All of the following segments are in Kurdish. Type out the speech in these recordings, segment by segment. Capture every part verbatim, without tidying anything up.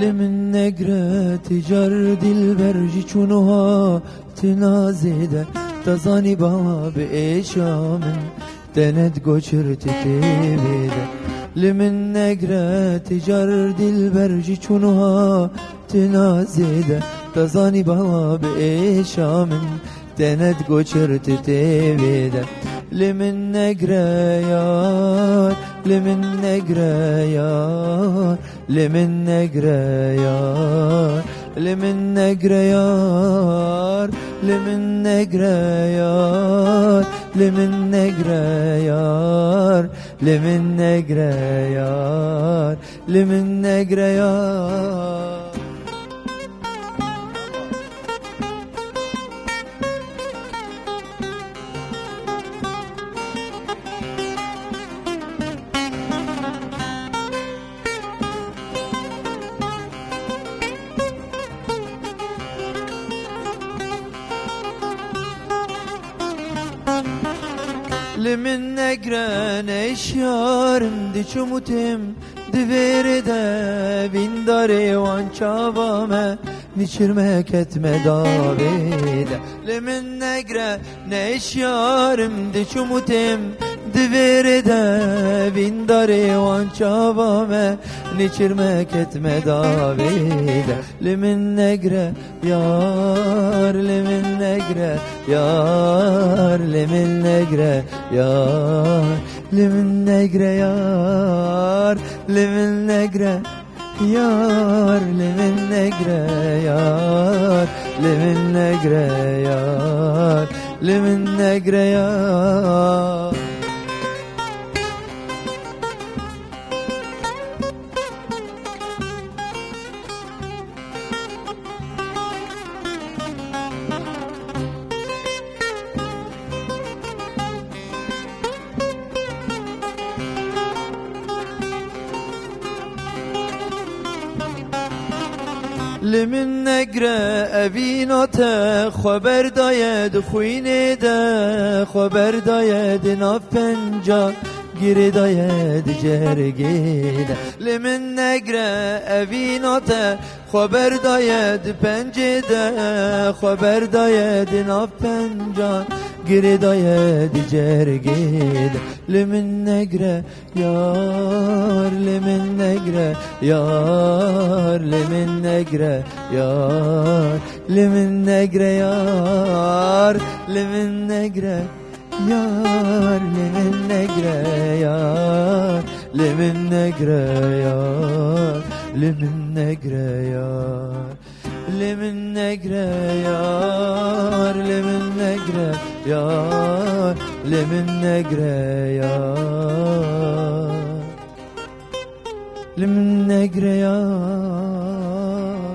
Li min negre ti car dilber ji çûn û hatina zêde, te zanî bab êşa min, te ned goçir ti tê vêde. Li min negre ti car dilber ji çûn û hatina zêde, te zanî bab êşa min, te ned goçir ti tê vêde. Li min negre yar, li min negre yar, li min negre yar, li min negre yar, li min negre yar, li min negre yar, li min negre yar, li min negre yar. Li min negre neşyarim diçim û tim di vêrê de vîndarê wan çava me. Niçirmek etme davê de. Li min negre neşyarim diçim û tim di vêrê de vîndarê wan çava me. Niçirmek etme davê de. Li min negre yar, li min negre yar, li min negre yar, li min negre yar, li min negre Yar, li min negre yar, li min negre yar, li min negre yar. Li min negre evîna te xwe berdaye di xwînê de, xwe berdaye di nav penca, girêdaye di cergê de. Li min negre evîna te xwe berdaye di pencê de, xwe berdaye di nav penca, girêdaye di cergê de. Li min negre yar, li min negre yar, li min negre yar, li min negre yar, li min negre Yar, li min negre yar, li min negre yar, li min negre yar. Li min negre yar, li min negre yar, li min negre yar. Li min negre yar.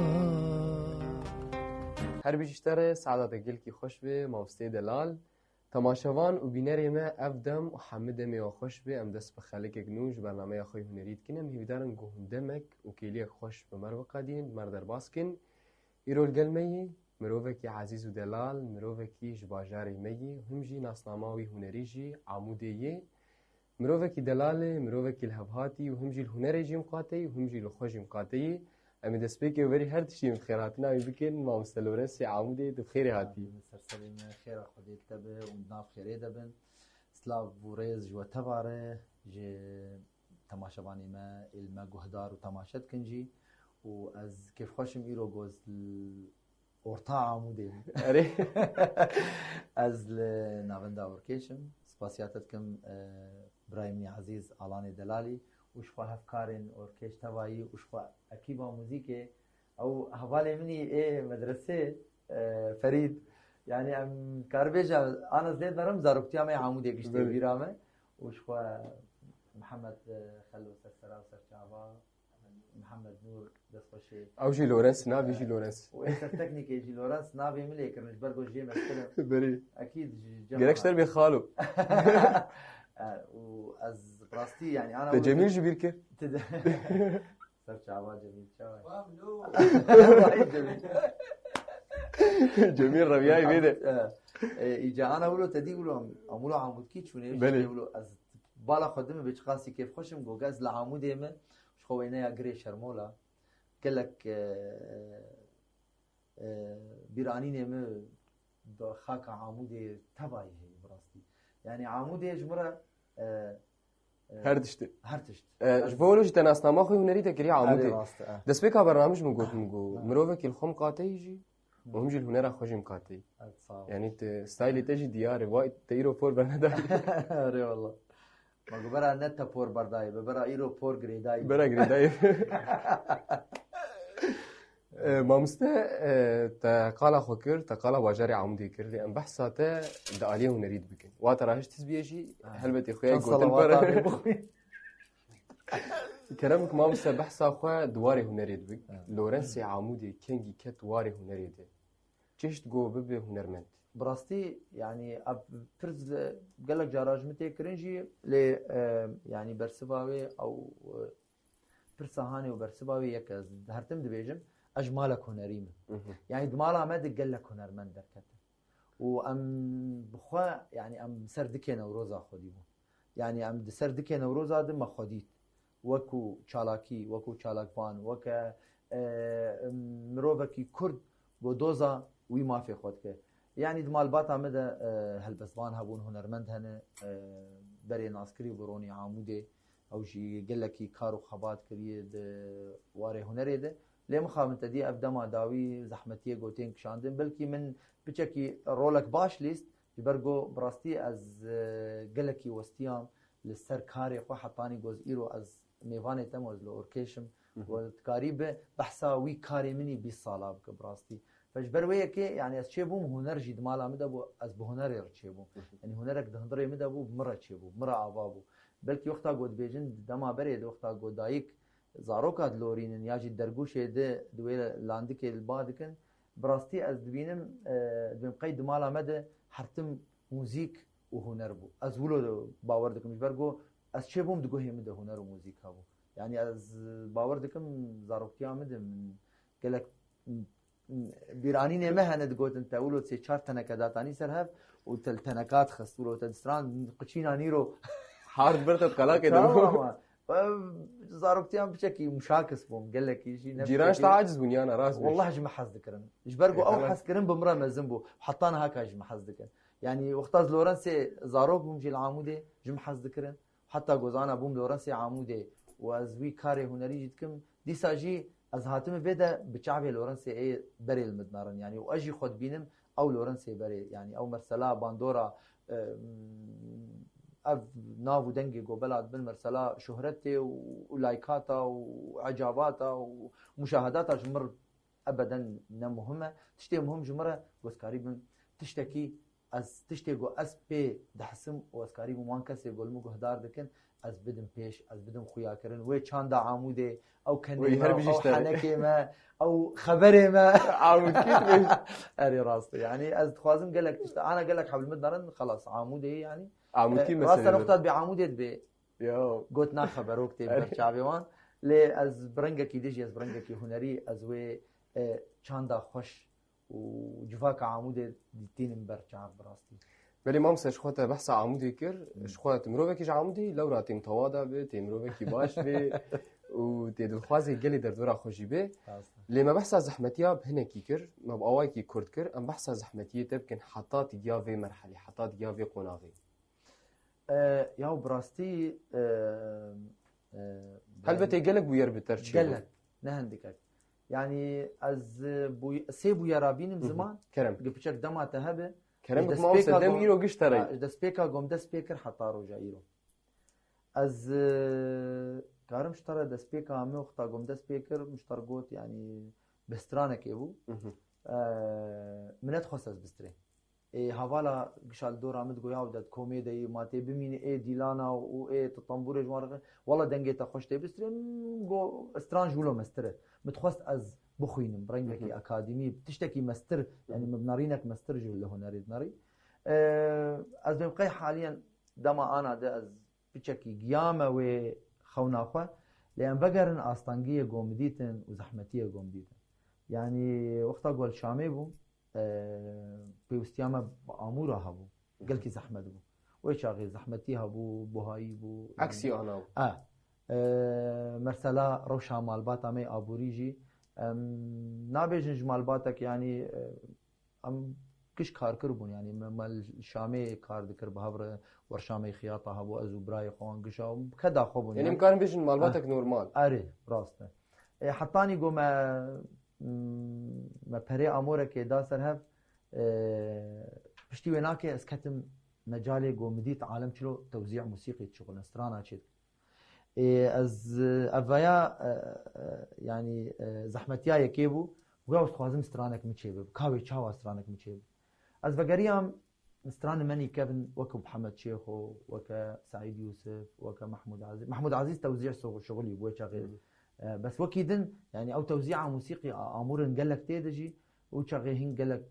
Her bijî ji te re, saeta te gelkî xweş be, mamosteyê delal. Temaşevan û bînerê me, ev dem û hemî demê we xweş be. Em dest bi xelekek nû ji bernameya xwe yê hunerî dikin. Em hêvîdar in ku hûn demek û kêliyek xweş bi me re biqedînin, bi me re derbas kin. Îro li gel me yê mirovekî ezîz û delal, mirovekî ji bajarê me yê, him jî nasnama wî hunerî jî Amûdê yê. Mirovekî delal e, mirovekî lihevhatî û him jî li hunerê jî miqate yî û him jî li xwe jî miqate yî. Em ê destpêkê û berî her tiştî em xêrhatina wî bikin. Mamoste Lawrence Amûdê, tu bi xêrê hatî. Ser serê me, xêra Xwedê li te be û di nav xêrê de bin. Silav û rêz ji we teva re, ji temaşevanê me, ê li me guhdar û temaşe dikin jî. Û ez kêfxweş im îro goz li Orta Amûdê. Erê. Ez li navenda Orkêş im. Spasiya te dikim, e, birayê min î ezîz Alanê Delalî û ji xwe hevkarên Orkêş tevayî û ji xwe ekîba muzîkê. Ew hevalê min î ê medresê, e, Ferîd. Yanî em karibêje, ana ez lê diberim, zaroktiya me ya Amûdê giştê Belê. bîra me. Û ji xwe Mihemed, e, Xelo ser sera û ser çava. Mihemed Nûr, destxweşê. Ew jî Lawrence, navê jî Lawrence. Û ê ser teknîkê jî Lawrence, navê min lê kirin, ji ber ku jê meztir im. Berî. Ekîd ji cem Gerek ji te re bê xalo. E, û ez bi rastî, yanî, ana Te wilo Cemîl ji bîr kir? Ti de. Ser çava Cemîl, çawa? Vay Cemîl. Cemîl reviyayî vê de. E, e, îca ana wilo te dî wilo, em wilo Amûdkî çûnê, Belê. jî wilo ez bala xwe dime bê çiqasî kêfxweş im, goga ez li Amûdê me, ji xwe wêneya Girê Şermola. Gelek e, e, bîranînê min bi xaka Amûdê tevayî heye bi rastî. Yanî Amûdê ji min re e, e, Her tiştê. Her tişt. E, ji bo wilo jî te nasnama xwe hunerî te kiriye Amûdê. Rast e. Destpêka bernamij min got, min got, mirovekî li xwe miqateyî jî, û him jî li hunera xwe jî miqateyî. Evet, sağ ol. Yanî te, stylê te jî diyar e. Vay, te îro por bernedayî. Erê valla. Ma got bera ne te por berdayî, be bera îro por girêdayî. Bera girêdayî. E, mamoste, e, te qala xwe kir, te qala bajarê Amûdê kir, lê em behsa te di aliyê hunerî de bikin. Wata rahişt hizbiye jî, helbetî xuya Çend gotin salavata pere. bixwîn. Kerem bik mamoste behsa xwe di warê hunerê de bik. Lorensê Amûdê kengî ket warê hunerê de. Çişt go bibe hunermend. Bi rastî, yanî ev pirs gelek cara ji min tê kirin jî, lê e, yanî bersiva wê ew e, pirsa hanê û bersiva wê yek e. Ez her tim dibêjim, ez ji malek hunerî me. Yanî di mala me de gelek hunermend derketin. Û em bi xwe, yanî em ser dikê Newroza xwedî bûn. Yanî em di ser dikê Newroza de me xwe dît. Wekû çalakî, wekû çalakvan, weke e, mirovekî Kurd go doza wî mafê xwe dike. Yanî di malbata me de e, helbestvan hebûn, hunermend hene, e, berê naskirî bi Ronî Amûdê, ew jî gelekî kar û xebat kiriye di warê hunerê de. Lê mixabin te dî ev dema dawî zehmetiyê go tên kişandin. Belkî min piçekî rolek baş lîst, ji ber go bi rastî ez e, gelekî westiyam li ser karê xwe, hetanî go ez îro ez mêvanê te me, ez li orkêşim. Go ez dikarî bi behsa wî karê min î bîst sala bike bi rastî. Fe ji ber wê yekê, yanî ez çêbûm huner jî di mala min de bû, ez bi hunerê re çêbûm. Yanî hunerek di hundirê min de bû, bi min re çêbû, bi min re ava bû. Belkî wexta go dibêjin, di dema berê de wexta go dayik zaroka dilorînin ya jî dergûşê di, di wê landikê li ba dikin, bi rastî ez dibînim, e, dibêm qey di mala me de her tim muzîk û huner bû. Ez wilo bawer dikim, ji ber ku ez çêbûm di guhê min de huner û muzîk hebû. Yanî ez bawer dikim zaroktiya min de min gelek, m-, m-, bîranînê me hene digotin te wilo sê çar teneke datanî ser hev û te li teneka dixist wilo te distrand qiçîna nîro. Hard bir te qalakê Tamam de. ama, e, zaroktiyan piçekî muşakis bûm, gelekî jî ne Cîran piçekî- işte aciz bûn yana rast bû. Wallah ji min hez dikirin. Ji ber ku E, ew tamam. Hez kirin bi min re mezin bû. Heta niha ka ji min hez dikin. Yanî wexta ez Lorensê zarok bûm jî li Amûdê ji min hez dikirin. Heta gozana bûm Lorensê Amûdê û ez wî karê hunerî jî dikim. Dîsa jî ez hatime vê de bi çavê Lorensê ê berê li min dinarin. Yanî û ez jî xwe dibînim ew Lorensê berê. Yanî ew mersela bandora, e, ev nav û dengê gobela dibin mersela şohretê û, û laykata û ecabata û muşahedata ji min re ebeden ne muhim e. Tiştê muhim ji min re ku ez karîbim tiştekî, ez tiştê ku ez pê dihesim û ez karîbim wan kesê ku li min guhdar dikin, ez bidim pêş, ez bidim xuyakirin. Wê çanda Amûdê, ew kenê Wê me, her ew bijî ji te re. Henekê me, ew xeberê me. Amûdkî dibê. Erê rast e. Yanî ez dixwazim gelek tişt, ana gelek hev li min darin, xelas, Amûdê yanî. Amûdkî E, rast e, meselê. Noxta dibê Amûdê dibê. Ya. Gotina xeberok tê ber çavê wan. Lê ez bi rengekî dijî, ez bi rengekî hunerî, ez wê e, çanda xweş û civaka Amûdê dîtînim ber çav bi rastî. Belê mamoste ji xwe te behsa Amûdê kir, ji xwe tu mirovekî ji Amûdê, lewra tê mutewada be, tê mirovekî baş be û tê dilxwazê gelê derdora xwe jî be. Rast e. Lê me behsa zehmetiya bi hinekî kir, me bi awayekî kurt kir, em behsa zehmetiyê te bikin heta tu giya vê merhelê, heta tu giya vê qonaxê. E, ya bi rastî, e, e, Helbetê gelek bûyer bi te re çêbû. Gelek, ne hindikek. Yanî ez, e, bûy-, sê bûyera bînim ziman, Kerem. Gi piçek dema te hebe. Kerem Ji bik mamoste destpêka dem gom- îro giş te re. Ha, ji destpêka gom dest pê kir heta roja îro. Ez, e, karim ji te re destpêka me wexta gom dest pê kir, min ji te re got, yanî bistranekê bû. Mhm. E, min nedixwest ez bistirê. Ê, hevala gişa li dora min digot, "Ya de komê de yî, ma tê bimînî ê dîlana û ê tu tembûrê ji wan re." Wala dengê te xweş tê bistirê, min got, "Stran ji wilo mestir e." Min dixwest ez bixwînim, rengekî Mhm. akademî, tiştekî mestir, yanî Mhm. min bi nerînek mestir ji li hunerê dinerî. E, ez bêm qey haliyen dema ana de ez piçekî giyame wê xewna xwe, lê em vegerin astengiyê gom dîtin û zehmetiyê gom dîtin. Yanî wexta ku li Şamê bûm, e, pêwistiya me bi amûra hebû. Gelkî zehmet bû. Wê çaxê zehmetî hebû, buhayî bû. Eksî ana bû. E, e, mesela rewşa malbata me aborî jî Em nabêjin ji malbatek, yanî, e, em giş karkir bûn, yanî me, me li Şamê kar dikir, bi hev re werşamê xiyata hebû, ez û birayê xwe wan gişa û keda xwe bûn, Yanî yanî. em karin bêjin malbatek Eh. normal. Erê, rast e. E, hetanî go me, m, me perê amorekê da ser hev, e, piştî wê nake ez ketim mecalê go min dît alem çilo tewzî musîqî dişixulin, strana çê dikin. Ê, ez, e, ev veya, e, e, yanî, e, zehmetiya yekê bû, goya ez dixwazim stranek min çêbibe. Ka wê çawa stranek min çêbibe? Ez vegeriyam stranê me nîkevin weke Mihemed Çêxo, weke Seîd Yûsif, weke Mehmûd Ezîz. Mehmûd Ezîz tewzî şixulî bû wê çaxê. Hı hı. E, bes wekî din, yanî ew tewzîa musîqî a-, amûrin gelek tê de jî, û çaxê hîn gelek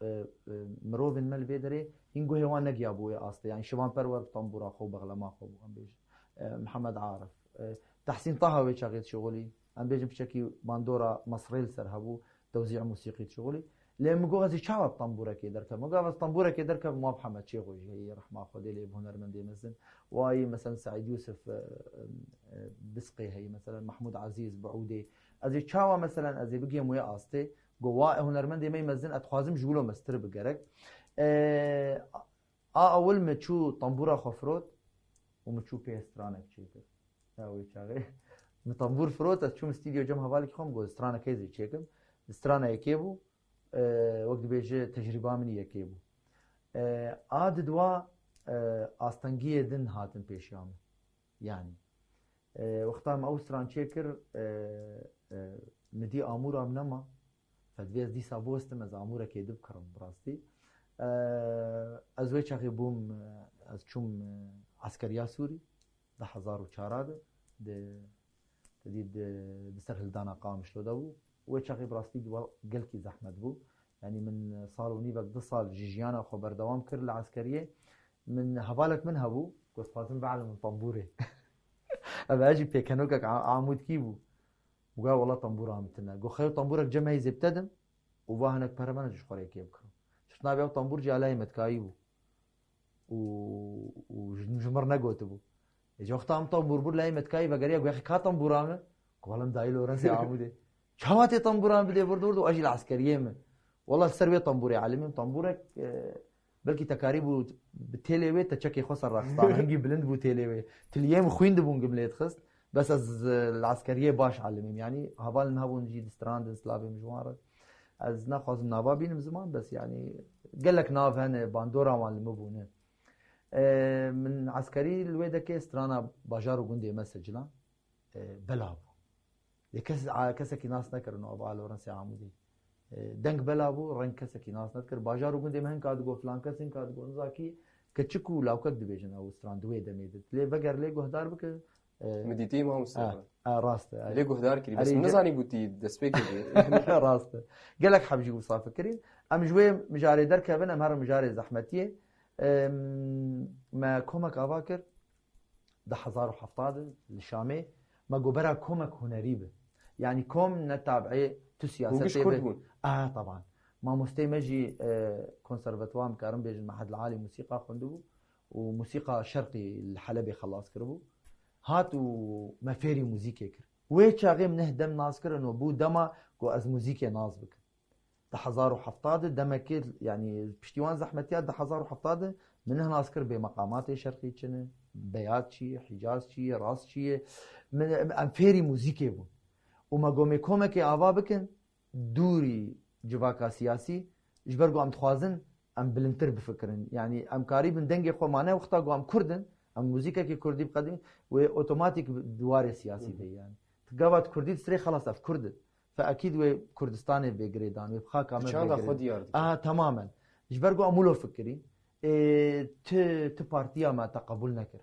e, e, mirovên me li vê derê hîn guhê wan negiyabû wê astê. Yanî Şivan Perwer bi tambûra xwe û bexlema xwe bû, em bêjin. E, Mihemed Arif. E, Tehsîn Taha wê çaxê dişixulî. Em bêjin piçekî bandora Mesrê li ser hebû, tewzî musîqî dişixulî. Lê min got, ez ê çawa bi tambûrekê derkevim? Min got, ez tambûrekê derkevim, wan bi Mihemed Çêxo jî heye, rehma Xwedê lê, bi hunermendê mezin. Wayî, meselen, Seîd Yûsif, e, e, Bisqê heye, meselen, Mehmûd Ezîz bi ûdê. Ez ê çawa, meselen, ez ê bigêm wê astê? Go wa hunermendê me yî mezin, ez dixwazim ji wilo mestir bi gerek. E, a ewil min çû tembûra xwe firot û min çû pê stranek çêkir. Ya wê çaxê min tembûr firot, ez çûm stûdyo cem hevalekî xwe, min got, stranek ez ê çêkim. Strana yekê bû, e, wek dibêje tecrîba min yekê bû. E, a didwa, e, astengiyê din hatin pêşiya min. Yanî, e, wexta min ew stran çêkir, e, e, min dî amûra min nema. Fedvê ez dîsa bostim, ez amûrekê dibkirim bi rastî. E, ez wê çaxê bûm, e, ez çûm, e, eskeriya Sûrî, du hezar û çar de, di, di, di, di ser hildana Qamişlo de bû. Wê çaxê bi rastî di wa gelkî zehmet bû. Yanî min sal û nîvek, du sal ji jiyana xwe berdewam kir li eskeriyê. Min hevalek min hebû, ku ez dixwazim bielmim tembûrê. Ev jî pêkenokek a-, amûdkî bû. Û ga wela tembûra min tune. Got, xeyo tembûrek cem heyî zêbte dim û va hinek pere bene ji xwe rê kê bikirim. Çirt navê ew tembûr jî Alay Metkayî bû. Û, û ji, ji mir negotibû. Ê, ji wexta em tembûrbûr Layê Metkayî vegeriya, got, "Yexî ka tembûra min?" Ku, "Wela min dayî li Orensê Amûdê." "Çawa tê tembûra min bidê vir dûr?" "Ez jî li eskeriyê me." Wela li ser wê tembûrê elimîm, tembûrek, e, belkî te karîbû bi têlê wê te çekê xwe ser rexistan. Hingî bilind bû têlê wê. Tiliyê min xwîn dibûn gim lê dixist. Bes ez, e, li eskeriyê baş elimîm. Yanî hevalên hebûn jî distrandin, silavê min ji wan re. Ez naxwazim nava bînim ziman, bes yanî gelek nav hene, bandora wan li min bûne. E, min eskerî li wê dekê strana bajar û gundê me Secilan, e, bela bû. Lê kes, a, kesekî nas nekirin ava Lawrence Amûdî. E, deng bela bû, reng kesekî nas nedikir. Bajar û gundê me hinka digot, filan kes hinka digot, nizakî keçik û lawkek dibêjin ew stran di wê demê de. Lê veger lê guhdar bike, e, Min dîtî mamoste. E, e, rast e, Lê guhdar kirî, bes Erê, min ce- nizanî bû tî destpêkê bû. Rast e. Gelek heb jî wisa fikirîn. Em ji wê mijarê derkevin, em herin mijarê zehmetiyê. Em, me komek ava kir, di hezar û hefta de li Şamê, me got bera komek hunerî bi. Yanî kom ne tabiê tu Hûn giş siyasetê kurd bi. bûn? Ah, taban. Mamosteyê me jî, e, konservatuar, em karin bêjin, Mehed li Alî Musîqa xwendibû û Musîqa Şerqî li Helebê xelas kiribû. Hat û me fêrî muzîkê kir. Wê çaxê min neh dem nas kirin û bû dema ku ez muzîkê nas bikim. Di hezar û hefta de demekê, yanî piştî wan zehmetiya di hezar û hefta de min neh nas kir bê meqamatê şerqî çi ne, beyat çi ye, hicaz çi ye, rast çi ye. Min, em fêrî muzîkê bûn. Û me got, "Em ê komekê ava bikin, dûrî civaka siyasî, ji ber ku em dixwazin em bilindtir bifikirin." Yanî em karîbin dengê xwe mane wexta ku em kurd in, em muzîkekê kurdî biqedîn, wê otomatîk di warê siyasî Hı hı. de yanî. Gava tu kurdî distirê xelas ev kurd in. Fe ekîd wê Kurdistanê vê girêdan, wê bi xaka me Çanda vê xwe girêdan. diyar dike. Aha, tamamen. Ji ber ku em wilo fikirîn, ê, ti, ti partiya me te qebûl nekir.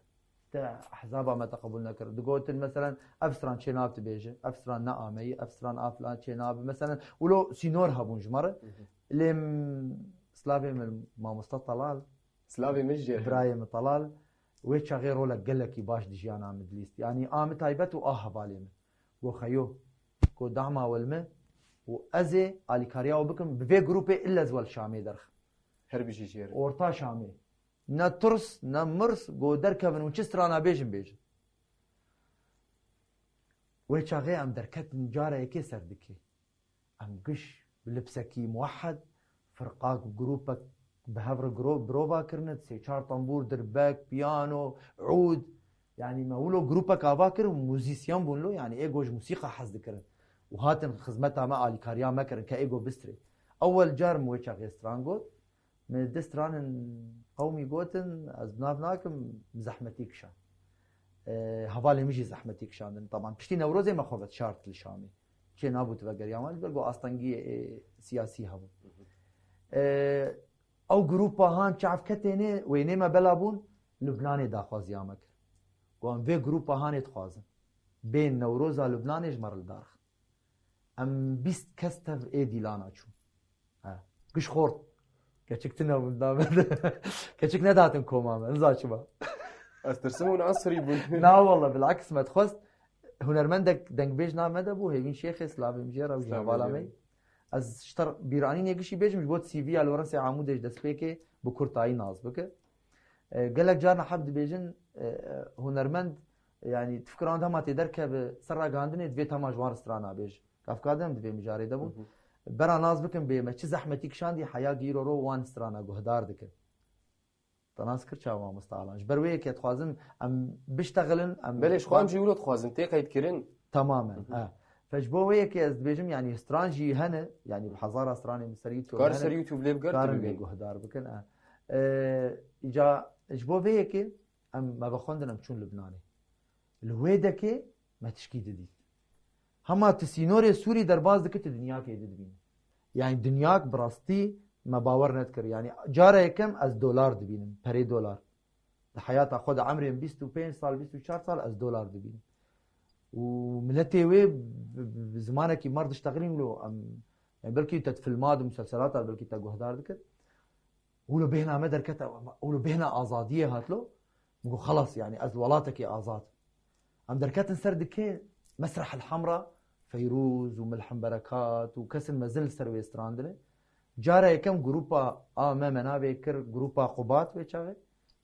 Te ehzaba me te qebûl nekir. Digotin, meselen, ev stran çênabe tu bêje, ev stran ne ameyî, ev stran a filan çênabe. Meselen, wilo sînor hebûn ji me re. Hı hı. Lê m-, slavê min mamosta Talal, Silavê min jê. Birayê min Talal, wê çaxê rolek gelekî baş di jiyana min dilîst. Yanî a min taybet û a hevalê min. Go xeyo, go dahma wel min û ez ê alîkariya we bikim, bi vê grûpê ille ez wel Şamê derxim. Her bijî jê re. Orta Şamê. Ne tirs, ne mirs, go derkevin û çi strana bêjin, bêjin. Wê çaxê em derketin cara yekê ser dikê. Em giş bi lipsekî muwehed, firqak, grûpek bi hev re gro-, birova kirine, sê çar tembûr, dirbek, piyano, ûd. Yanî me wilo grûpek ava kir û muzîsyen bûn lo, yanî êgo ji musîqa hez dikirin. Û hatin xizmeta me, alîkariya me kirin ke êgo bistirê. Ewel car min wê çaxê stran got, min di stranin qewmî gotin, ez bi nav nakim, min zehmetî kişand. E, hevalê min jî zehmetî kişandin. Taban piştî Newrozê me xwe vedişart li Şamê. Çê nabû tu vegeriya wan, ji ber ku astengiyê, e, siyasî hebû. E, ew grûpa han çav ketêne, wênê me bela bûn, Lubnanê daxwaziya me kir. Got, em vê grûpa hanê dixwazin. Bên Newroza Lubnanê ji me re li dar xin. Em bîst kes tev ê dîlana çûn. Ha. Giş xort. Keçik tune bûn name de. Keçik nedatin koma me. Niza çima. Ez tirsim hûn esirî bûn. Na walla, bilaks me dixwest. Hunermendek dengbêj name de bû. Hêvîn Şêxê, silavê min jê re, wî hevala me. Ez ji te re bîranînê gişî bêjim, ji bo C V ya li Werensê Amûdê ji destpêkê bi kurtayî nas bike. E, gelek carna heb dibêjin, e, e, hunermend, yanî tu fikira wan dema tê derkeve ser ragihandinê, divê tema ji wan re strana bêje. Kafka dem di vê mijarê de bûn. Bera nas bikin bê me çi zehmetî kişandî, heya gîro ro wan strana guhdar dikin. Te nas kir çawa mamosta Alan? Ji ber wê yekê dixwazin em biştexilin, em Belê, ji xwe em jî wilo dixwazin, tê qeydkirin. Tamamen, ha. Fe ji bo wê yekê ez dibêjim, yanî stran jî hene, yanî bi hezara stranê min ser YouTube Kar hene. Ser YouTube lê biger Karin lê dibînin. Guhdar bikin, ha. E, îca ji bo vê yekê em me vexwendin, em çûn Lubnanê. Li wê dekê me tişkî didît. Hema tu sînorê Sûrî derbas dikir, tu dinyakê di dibînî. Yanî dinyak bi rastî me bawer nedikir. Yanî cara yekem ez dolar dibînim, perê dolar. Di heyata xwe de emrê min bîst û pênc sal, bîst û çar sal ez dolar dibînim. Û miletê wê bi, bi, bi zimanekî mer diştexilîn lo em, yani belkî te di filma de, muselselata de belkî te guhdar dikir. Wilo bêhna me derkete, wilo bêhna azadiyê hatlo. Min got, xelas, yani ez li welatekî azad. Em derketin ser dikê Mesreh el Hemra, Feyrûz û Milhem Berekat û kesên mezin li ser wê strandine. Cara yekem grûpa a me, me navê kir grûpa Qubat wê çaxê.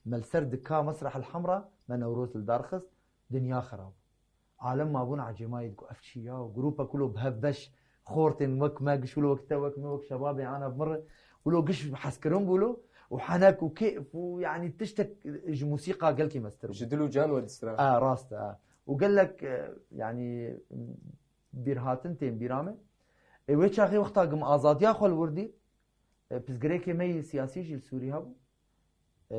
Me li ser dika Mesreh el Hemra, me Newroz li dar xist, dinya xirab. Alem mabûn ecêmayî, digot, ev çi ya? Grûpek wilo bi hev beş xortên wek me, giş wilo wek te, wek me, wek şebabê ana bi min re. Wilo giş hezkirin bû wilo û henek û kêf û, yanî, tiştek ji musîqa gelkî mestir bû. Ji dil û can we distra. A, rast e. Û gelek, e, yanî, bîrhatin tên bîra me. Ê, wê çaxê wexta gim azadiya xwe li wir dît, e, pirsgirêkê me yî siyasî jî li Sûrî hebû. E,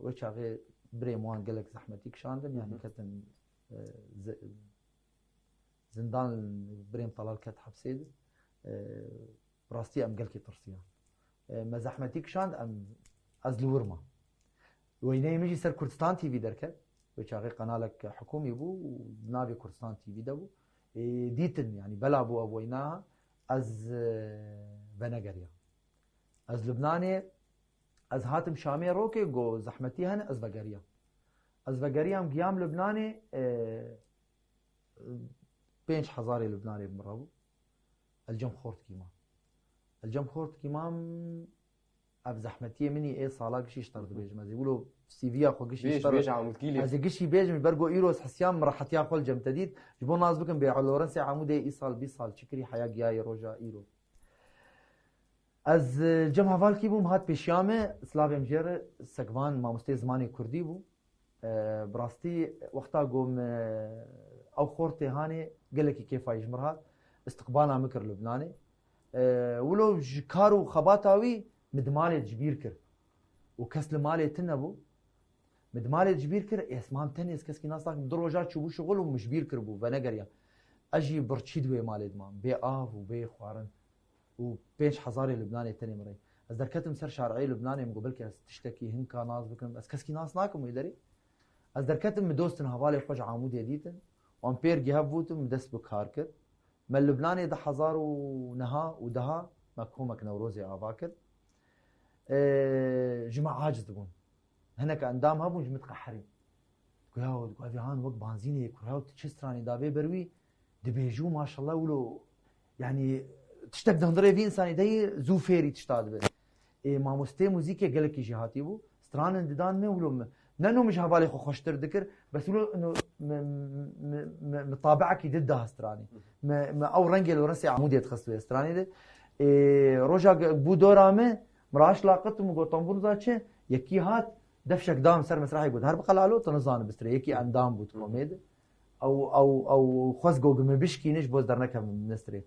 wê çaxê birêm wan gelek zehmetî kişandin, yanî ketin, e, zi-, zindan, birêm Talal ket hepsê de. E, bi rastî em gelkî tirsiyan. E, me zehmetî kişand, em, ez li wir mam. Weyneyê min jî ser Kurdistan T V derket. Wê çaxê qenalek hikûmî bû û di navê Kurdistan T V de bû. Ê, dîtin, yanî bela bû ev weyna, ez, e, venegeriya. Ez Lubnanê, ez hatim Şamê rokê, got zehmetî hene, ez vegeriyam. Ez vegeriyam, giyam Lubnanê, e, pênc hezarê Lubnanê bi min re bû. Ez cem xortkî mam. Ez cem xortkî mam, ev zehmetiyê min î ê sala gişî ji te re dibêjim. Ez ê wilo C V ya xwe gişî Bêj, ji te re bêj Amûdgîlê. Ez ê gişî bêjim, ji ber ku îro ez hesiyam min rehetiya xwe li cem te dît. Ji bo nas bikim, bê Lorensê Amûdê îsal bîst sal çi kirî, heya giyayê roja îro. Ez, e, cem hevalkî bûm, hat pêşiya me, silavê min jê re, Sekvan mamosteyê zimanê kurdî bû. E, bi rastî wexta got min, e, ew xortê hanê gelekî kêfa wî ji min re hat, istiqbala min kir Lubnanê. E, wilo ji kar û xebata wî min di malê de ji bîr kir. Û kes li malê tune bû. Min di malê de ji bîr kir, ê, ez mam tenê, ez keskî nas nakim. Du roja çûbû şixul û min ji bîr kiribû, venegeriya. Ez jî birçî di wê malê de mam, bê av û bê xwarin. Û pênc hezarê Lubnanê tenê min re. Ez derketim ser şareyê Lubnanê, min got, belkî ez tiştekî hinka nas bikim. Ez keskî nas nakim wê derê. Ez derketim, min dostên hevalê xwe ji Amûdê dîtin. Wan pêr gihev bûtin, min dest bi kar kir. Me Lubnanê du hezar û neha û deha me komek Newrozê ava kir. Ê, ji me aciz dibûn. Hinek endam hebûn, ji min diqeherîn. Digo, ya, digo, evî han wek banzînê ye, kura, tu çi stranê davê ber wî, dibêjû, maşallah, wilo, yanî, tiştek di hundirê vî însanî de yî, zû fêrî tişta dibe. Ê, mamosteyê muzîkê gelekî jêhatî bû. Stranin didan me, wilo me, Ne no min ji hevalê xwe xweştir dikir, bes wilo no mi, mi, mi, mi tabiekî did daha stranê. Mi, mi ew rengê Lawrence Amûdê dixist wê stranê de. Ê, roja ge-, bû dora min, min raşt laqit û min got, "Tambûr za çi?" Yekî hat, defşek da min ser mesrehê got, "Her biqelalo, tu nizani bistirê." Yekî endam bû di komê de. Ew, ew, ew xwest got, "Min bişkîne ji bo ez dernekevim ministrê."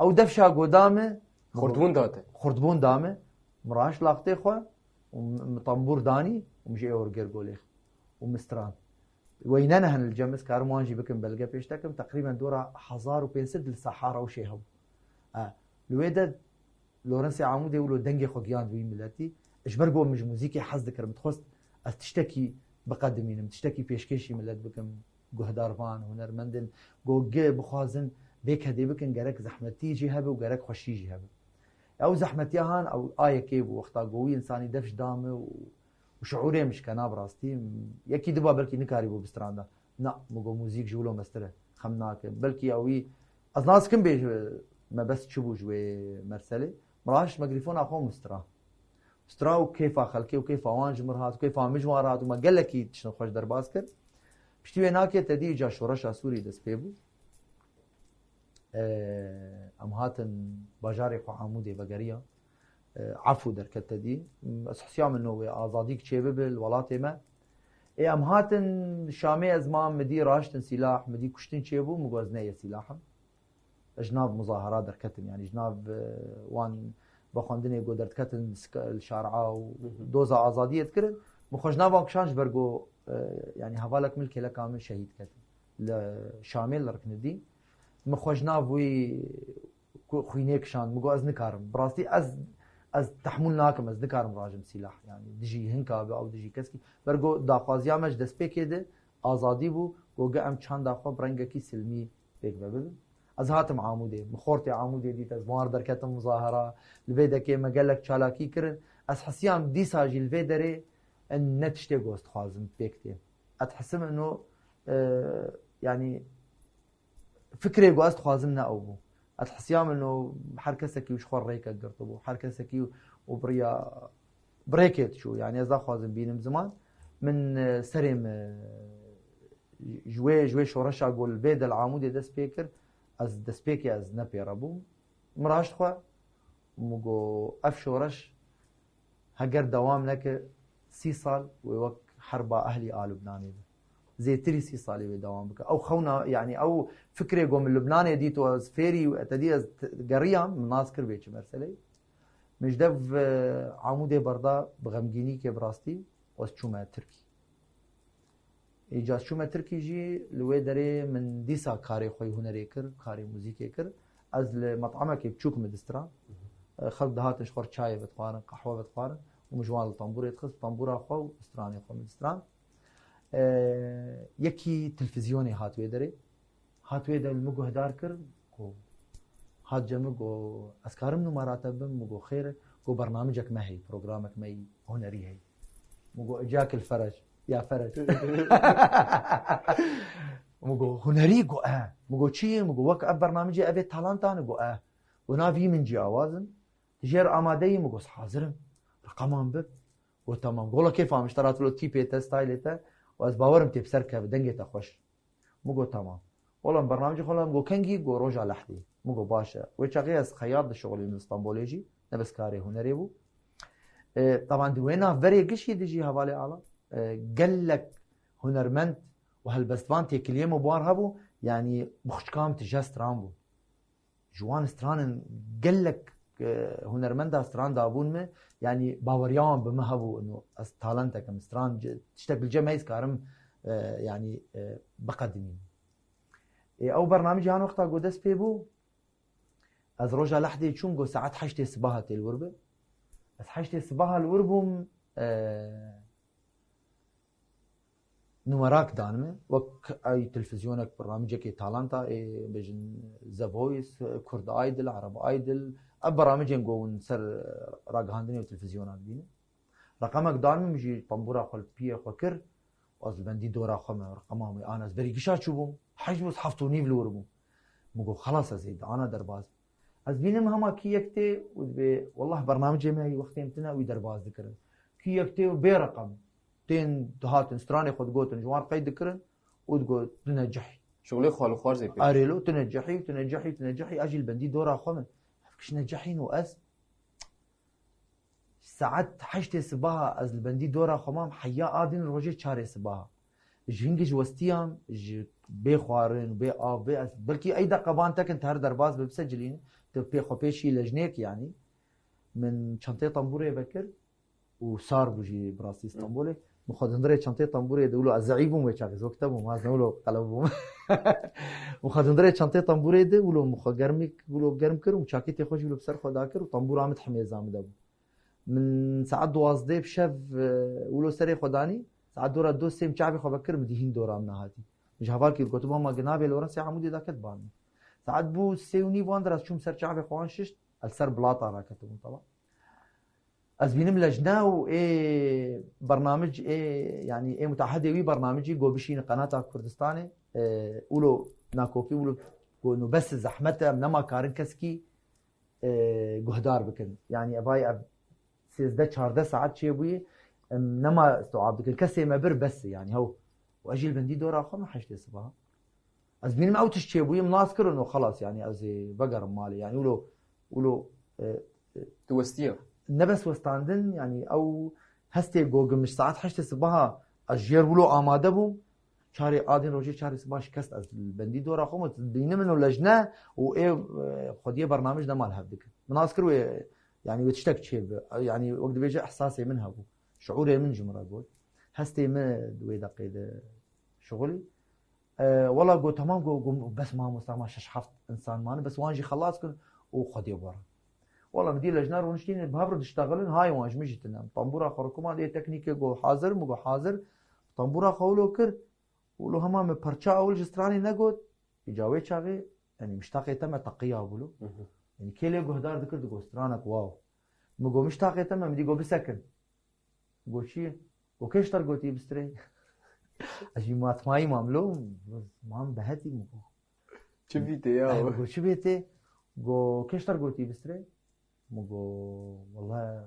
Ew defşa got da min, Xurtbûn da te. Xurtbûn da min. Min raşt laqtê xwe û min, min tambûr danî û min jî ê orgêr golê û min stran. Weynene hene li cem, ez karim wan jî bikim, belge pêş dekim. Teqrîben dora hezar û pênc sed li Sahara û şê hebû. E, li wê de Lawrence Amûdê wilo dengê xwe giyand wî miletî. Ji ber ku min ji muzîkê hez dikirim, dixwest ez tiştekî biqedimînim, tiştekî pêşkêşî milet bikim, guhdarvan, hunermendin. Ku gi bixwazin vê kedê bikin, gerek zehmetî jî hebe û gerek xweşî jî hebe. Ew zehmetiya han, ew a yekê bû, wexta ku wî însanî defş da min û, û şiûrê min şikena bi rastî. Yekî diba belkî nikarîbû bistranda. Na, min got, muzîk ji wilo mestir e. Xem nake. Belkî ewî, ez nas kim bê ji mebest çi bû ji wê merselê. Min raşt mikrofona xwe min stira. Stira û kêfa xelkê û kêfa wan ji min re hat û kêfa min ji wan re hat û me gelekî tiştin xweş derbas kir. Piştî wê nakê te dî îca şoreşa Sûrî dest pê bû. Em hatin bajarê xwe Amûdê vegeriya. Efû derket te dî. Ez hisiya min no wê azadîk çêbibe li welatê me. Ê em hatin Şamê, ez mam, min dî raştin sîlah, min dî kuştin çêbû, min got ez ne yê sîlah im. Ez ji nav muzahara derketim, yanî ji nav, e, wan vexwendinê ku derdiketin sika-, li şaria û doza azadiyê dikirin. Min xwe ji nav wan kişand ji ber ku, e, yanî hevalek min li kêleka min şehîd ketin. Li Şamê li Riknidî. Min xwe ji nav wî ku xwînê kişand. Min got, "Ez nikarim. Bi rastî ez, ez tehmûl nakim, ez nikarim rajim sîlah." Yanî dijî hinka be ew dijî keskî. Ber got daxwaziya me ji destpêkê de azadî bû. Got, "Ge em çanda xwe bi rengekî silmî pêk ve bibin." Ez hatim Amûdê. Min xortê Amûdê dît, ez bi wan re derketim muzahara. Li vê dekê me gelek çalakî kirin. Ez hesiyam dîsa jî li vê derê ne tiştê ku ez dixwazim pêk tê. Ez dihesim ino, e, yanî fikrê ku ez dixwazim ne ew bû. Ez hisiya min û her kesekî ji xwe rêkek girtibû. Her kesekî û bi riya, bi rêkê diçû. Yanî ez daxwazim bînim ziman. Min, e, serê min, e, ji wê, ji wê şoreşa ku li vê de li Amûdê dest pê kir, ez destpêkê ez ne pê re bûm. Min raşt xwe, min got, ev şoreş heger dewam neke, sî sal wê wek herba ehlî a Lubnanê be. Zêtirî sî salî wê dewam bike. Ew xewna, yanî ew fikrê ku min Lubnanê dît û ez fêrî û te dî ez t-, geriyam, min nas kir vê çi merseleyê. Min ji dev, e, Amûdê berda bi xemgînîkê bi rastî û ez çûme Tirkî. Îca ez çûme Tirkî jî li wê derê min dîsa karê xwe yê hunerê kir, karê muzîkê kir. Ez li met'emekê biçûk min distira. Xelk dihatin ji xwe re çayê vedixwarin, qehwe vedixwarin û min ji wan li tembûrê dixist, tembûra xwe û stranê xwe min distrand. E, yekî televîzyonê hat wê derê. Hat wê de min guhdar kir, ku hat cem min got, "Ez karim numara te bim?" Min got, "Xêr e." Got, "Bernamicek me heyî, programek me yî hunerî heyî." Min got, "Îcak il Ferec, ya Ferec." Min got, "Hunerî?" Got, "E." Min got, "Çi ye?" Min got, "Wek ev bernamicê, ev ê talantan e?" Got, "E." Got, "Navî min cî awaz in. Tu jê re amade yî?" Min got, "Hazir im." "Reqeman bi." Got, "Tamam." Got, "Wela kêfa min ji te re hatibû, tîpê te, staylê te û ez bawerim tê bi ser keve, dengê te xweş." Min got, "Tamam." Wela min bernamecê xwe la, min got, "Kengî?" Got, "Roja Lehdê." Min got, "Baş e." Wê çaxê ez xeyat dişixulînim li Stenbolê jî, ne bes karê hunerê bû. E, taban di wê navberê gişî de jî hevalê Ala, e, gelek hunermend û helbestvan têkiliyê min bi wan re hebû, yanî bi xwişka min tije stran bû. Ji wan stranin gelek, e, hunermenda stran dabûn min, yanî baweriya wan bi min hebû, ino ez talentek im, stran ce-, tiştek li cem heyî, ez karim, e, yanî, e, biqedimînim. Ê, ew bernamecî han wexta ku dest pê bû, ez roja lehdê çûm, got saet heştê sibaha tê li wir be. Ez heştê sibaha li wir bûm, e, numerak dan min, wek ey televîzyoneke, bernamicekê talanta, ê bêjin The Voice, Kurd Idol, Arab Idol, ev bernamicên ku hûn ser ragihandinê û televîzyonan dibînin. Reqemek dan min, min jî tembûra xwe li piyê xwe kir û ez li bendî dora xwe me reqeman wê an. Ez berî gişa çûbûm, heşt bû, heft û nîv li wir bûm. Min got, "Xelas, ez ê di ana derbas." Ez bînim hema kî yek tê û dibê, "Wellah, bernamicê me heyî, wextê min tune, wî derbas dikirin." Kî yek tê û bê reqem. tên dihatin, stranê xwe digotin, ji wan re qeyd dikirin û digot, "Tu necihî." Şixulê xwe li xwarzê pê. Arê lo, "Tu necihî, tu necihî, tu necihî." Ez jî li bendî dora xwe min. Ev kiş necihîn û ez saet heştê sibaha ez li bendî dora xwe mam, heya a din rojê çarê sibaha. Ji hingî ji westiyam, ji bê xwarin, bê av, bê ez, belkî ey deqe ban tekin te her derbas bi bisecilîn, tu pê xwe pêşî lejnêk yanî. Min çentê tembûrê vekir û sar bû jî bi rastî Stenbolê. Min xwe di hundirê çentê tembûrê de wilo ez zeîf bûm wê çaxê, ez wek te bûm, ez ne wilo qelew bûm. Min xwe di hundirê çentê tembûrê de wilo min xwe germî, wilo germ kir û çakîtê xwe jî wilo bi ser xwe dakir û tembûra min di himêza min de bû. Min saet duwazdeh bi şev, e, wilo serê xwe danî, saet dora du sê min çavê xwe vekir, min dî hîn dora min nehatî. Min ji heval kir, gotibo, "Ma ginavê li Orensê Amûdê daket ban min." Saet bû sê û nîv wan der ez çûm ser çavê xwe wan şişt, ez li ser bilata raketibûm, tamam. Ez bînim lejne û ê bernamij, ê, yanî ê mutahedê wî bernamijî go bişînin Qenata Kurdistanê, e, wilo nakokî, wilo go no bes zehmet e, em nema karin keskî, e, guhdar bikin. Yanî evay ev sêzdeh çardeh saet çêbûyî, em nema istiab dikin. Kesê me bir bes, yanî hew. Û ez jî li bendî dora xwe min heştê sibaha. Ez bînim ew tişt çêbûyî, min nas kirin û xelas, yanî ez ê vegerim malê. Yanî wilo, wilo, e, e, Tu westiye? Ne bes westandin, yanî ew hestê go min ji saet heştê sibaha ez ji yer wilo amade bûm. Çarê a din rojê çarê sibaha şikest ez li bendî dora xwe min dînim min û lejne û ê, e, xwediyê bernamij nema li hev dikin. Min nas kir wê, yanî wê tiştek çêbi. Yanî wek dibêje ehsasê min hebû. Şiûrê min ji min re got. Hestê min di wê deqê de şixulî. E, wela got, "Temam," got, got, "bes mamosta, ma şeş heft însan mane, bes wan jî xelas kin û Xwedê werin." Wela min dî lejna rûniştîn, bi hev re diştexilin, hay wan ji min jî tune. Tambûra xwe rikuma dê teknîkê got, "Hazir?" Min got, "Hazir." Tambûra xwe wilo kir, wilo hema min perça ewil ji stranê negot, îca wê çaxê, yanî miştaqê te me teqiya bûlo. Mhm. Yanî kê lê guhdar dikir, digot, "Stranek wow." Min got, "Miştaqê te me," min dî got, "Bisekin." Got, "Çi?" Got, "Kê ji te re gotî bistirê?" Ez jî matmayî mam lo, mam behetî min got. "Çi vî tê ya?" Ay, min got, "Çi vê tê?" Got, "Kê ji te re gotî bistirê?" Min got, "Wele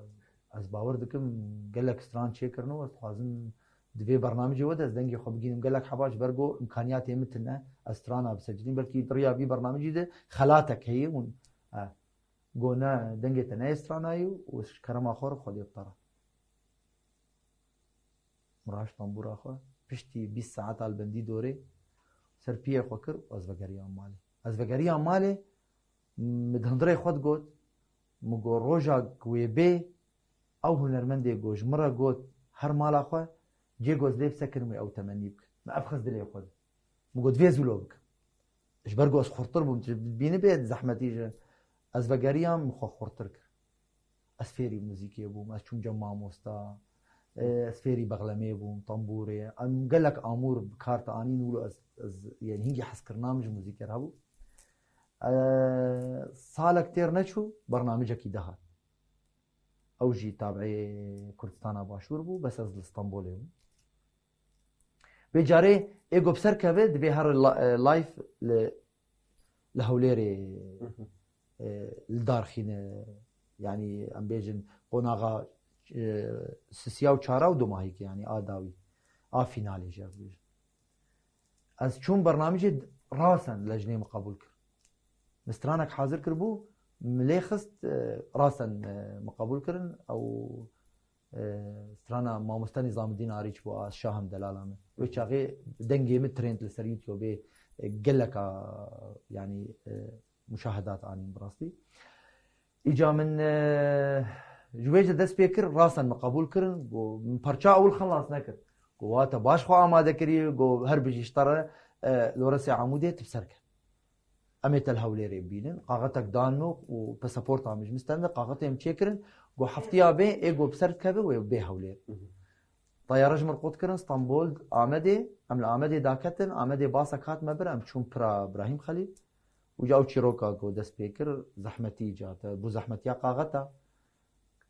ez bawer dikim gelek stran çêkirino, ez dixwazim di vê bernamijê we de ez dengê xwe bigînim gelek heba, ji ber ku imkaniyatê min tune ez strana bisecilîm, belkî di riya vî bernamijî de xelatek heye hûn." E, got, "Ne, dengê te neyê stranayî û ji kerema xwe re Xwedê bi te re." Min raşt tembûra xwe, piştî bîst saeta li bendî dorê ser piyê xwe kir û ez vegeriyam malê. Ez vegeriyam malê, min di hundirê xwe digot, min got, "Roja ku wê bê, ew hunermendê ku ji min re got, her mala xwe, cê ku ez lê bisekinim wê ew temennî bikim." Min ev xist dilê xwe de. Min got, "Vê ez wilo bikim." Ji ber ku ez xurtir bûm, tu bînibê zehmetî ji ez vegeriyam, min xwe xurtir kir. Ez fêrî muzîkê bûm, ez çûm cem mamosta, e, ez fêrî bexlemê bûm, tembûrê. Em gelek amûr bi kar te anîn, wilo ez, ez, yanî hingî hezkirina min ji muzîkê re hebû. E, salek têr neçû, bernamijekî dihat. Ew jî tabiê Kurdistana Başûr bû, bes ez li Stenbolê bûm. Vê carê ê ku bi ser keve divê here la-, e, live li, li Hewlêrê, Hı hı. e, li dar xîne, yanî em bêjin qonaxa, e, sisiya û çara û domahîkê, yanî a dawî, a fînalê jî ez bêjim. Ez çûm bernamijê rasen lejnê min qebûl kir. Min stranek hazir kiribû, min lê xist, e, rasen, e, min qebûl kirin, ew, e, strana mamoste Nizamidîn Arîç bû, a şahim delala min. Wê çaxê dengê min trend li ser YouTubeê, e, geleka, yanî, e, muşahedat anîn bi rastî. Îca min, e, ji wê jî dest pê kir, rasen min qebûl kirin, got, min parça ewil xelas nekir. Got, "Wa te baş xwe amade kirî," got, "Her bijî ji te re, e, li Orensê Amûdê tu bi ser ket." Em ê te li Hewlêrê bînin. Qaxetek dan min û pasaporta min ji min stende, qaxetê min çêkirin. Got, "Heftiya bê, ê got bi ser dikeve wê bê Hewlêr." Mhm. Tayare ji min re qut kirin, Stenbol, Amedê. Em li Amedê daketin. Amedê basek hat me bir, em çûn pira Birahîm Xelîl. Û ca ew çîroka ku dest pê kir, zehmetî ca te, bû zehmetiya qaxeta.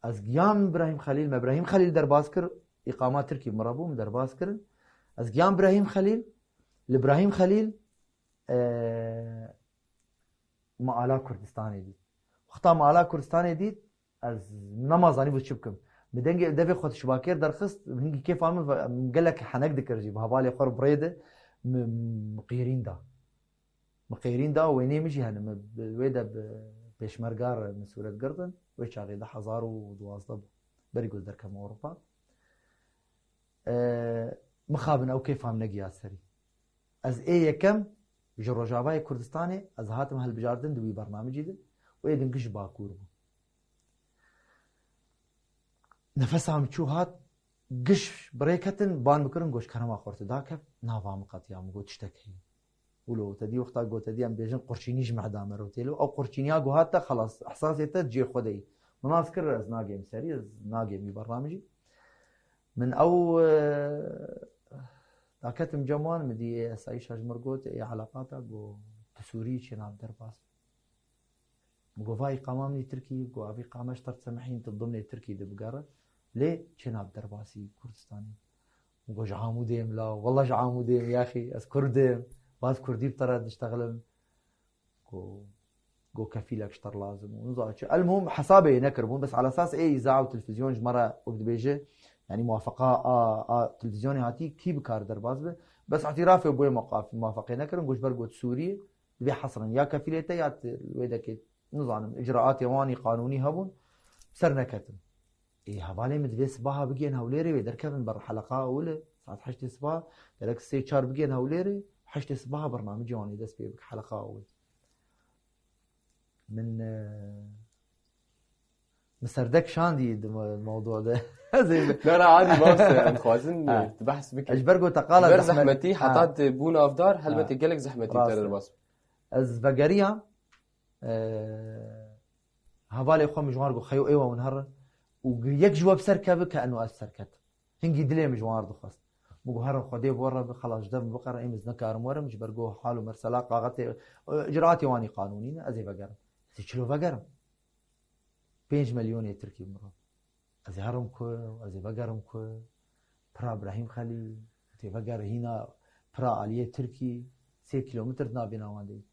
Ez giyam Birahîm Xelîl, me Birahîm Xelîl derbas kir, îqama Tirkî min re bû, min derbas kirin. Ez giyam Birahîm Xelîl, li Birahîm Xelîl, e, me ala Kurdistanê dît. Wexta me ala Kurdistanê dît, ez nema zanîbû çi bikim. Min dengê devê xwe şibakêr derxist, hingî kêfa min ve-, min gelek henek dikir jî, bi hevalê xwe re bi rê de min, min qîrîn da. Min qêrîn da, wêneyê min jî hene, min bi wê de bi pêşmerga re min sûret girtin, wê çaxê du hezar û duwazdeh bû. Berî ku ez derkevim Ewropa. E, mixabin ew kêfa min negiya serî. Ez ê yekem ji Rojavayê Kurdistanê, ez hatim hilbijartin di wî bernamicî de û ê din giş ji Bakur bû. Nefesa min çû hat, giş bi rê ketin, ban min kirin, got, "Kerema xwe, tu dakev, nava min qetiya." Min got, "Tiştek heye." Wilo, te dî wexta got, te dî em bêjin qurçînî ji mehda me re tê lo. Ew qurçîniya ku hat te, xelas, ihsasê te cihê xwe de yî. Min nas kir, ez nagêm serî, ez nagêm wî bernamijî. Min ew, e, daketim cem wan, min dî ê esayîşa ji mir got, ê eleqata, got, "Tu Sûrî çênabe derbas." Got, "Va îqama min î Tirkî." Got, "Ev îqame ji te re disemehîn, tu dimnê Tirkî de bigere. Lê çênabe derbasî Kurdistanê." Got, "Ji Amûdê yim la, wela ji Amûdê yim, yaxî, ez Kurd im, va ez Kurdî bi te re diştexilim." Got, got, "Kefîlek ji te re lazim û niza çi." Elmuhim hesabê yê nekiribûn, bes ala esas ê îza û televîzyon ji me re wek dibêje, yanî muwafeqa a, a televîzyonê hatî kî bikare derbas be. Bes îtirafê bûye muqaf-, muwafeqê nekirin, got, "Ji ber got Sûrî ye, divê hesrin ya kefîlê te ya te wê dekê, nizanim, îcraatê wan î qanûnî hebûn, ser neketin." Ê, hevalê min divê sibaha bigihên Hewlêrê, wê derkevin ber heleqa ewil e, saet heştê sibaha, gerek sê çar bigihên Hewlêrê, heştê sibaha bernamicê wan ê dest pê bike, heleqa ewil. Min, e, min serdek şandî di me-, mewdû de. Ez ê Na, na, adî, mamoste, em dixwazin, Ha. e, tu behs bike. Ez ji ber got te qala Ber zehmet-, zehmetî, Ha. heta tu bû navdar, Ha. helbetî gelek zehmetî Rast te e. derbas. Ez vegeriyam, e, hevalê xwe min ji wan re got, "Xeyo, êwa hûn herin." Û yek ji we bi ser keve ke eno ez bi ser ketim. Hingî dilê min ji wan re dixwest. Min got, "Herin Xwedê bi we re be, xelas ji dev min biqere, êm ez nikarim werim, ji ber ku hal û mersela, qaxetê, e, îcraatê wan î qanûnî ne, ez ê vegerim." Ez ê çilo vegerim? Pênc milyonê Tirkî mirov. Ez ê herim ku, ez ê vegerim ku? Pira Îbrahîm Xelîl, tê veger hîna pira aliyê Tirkî, sê kîlometr di navbêna wan de ye.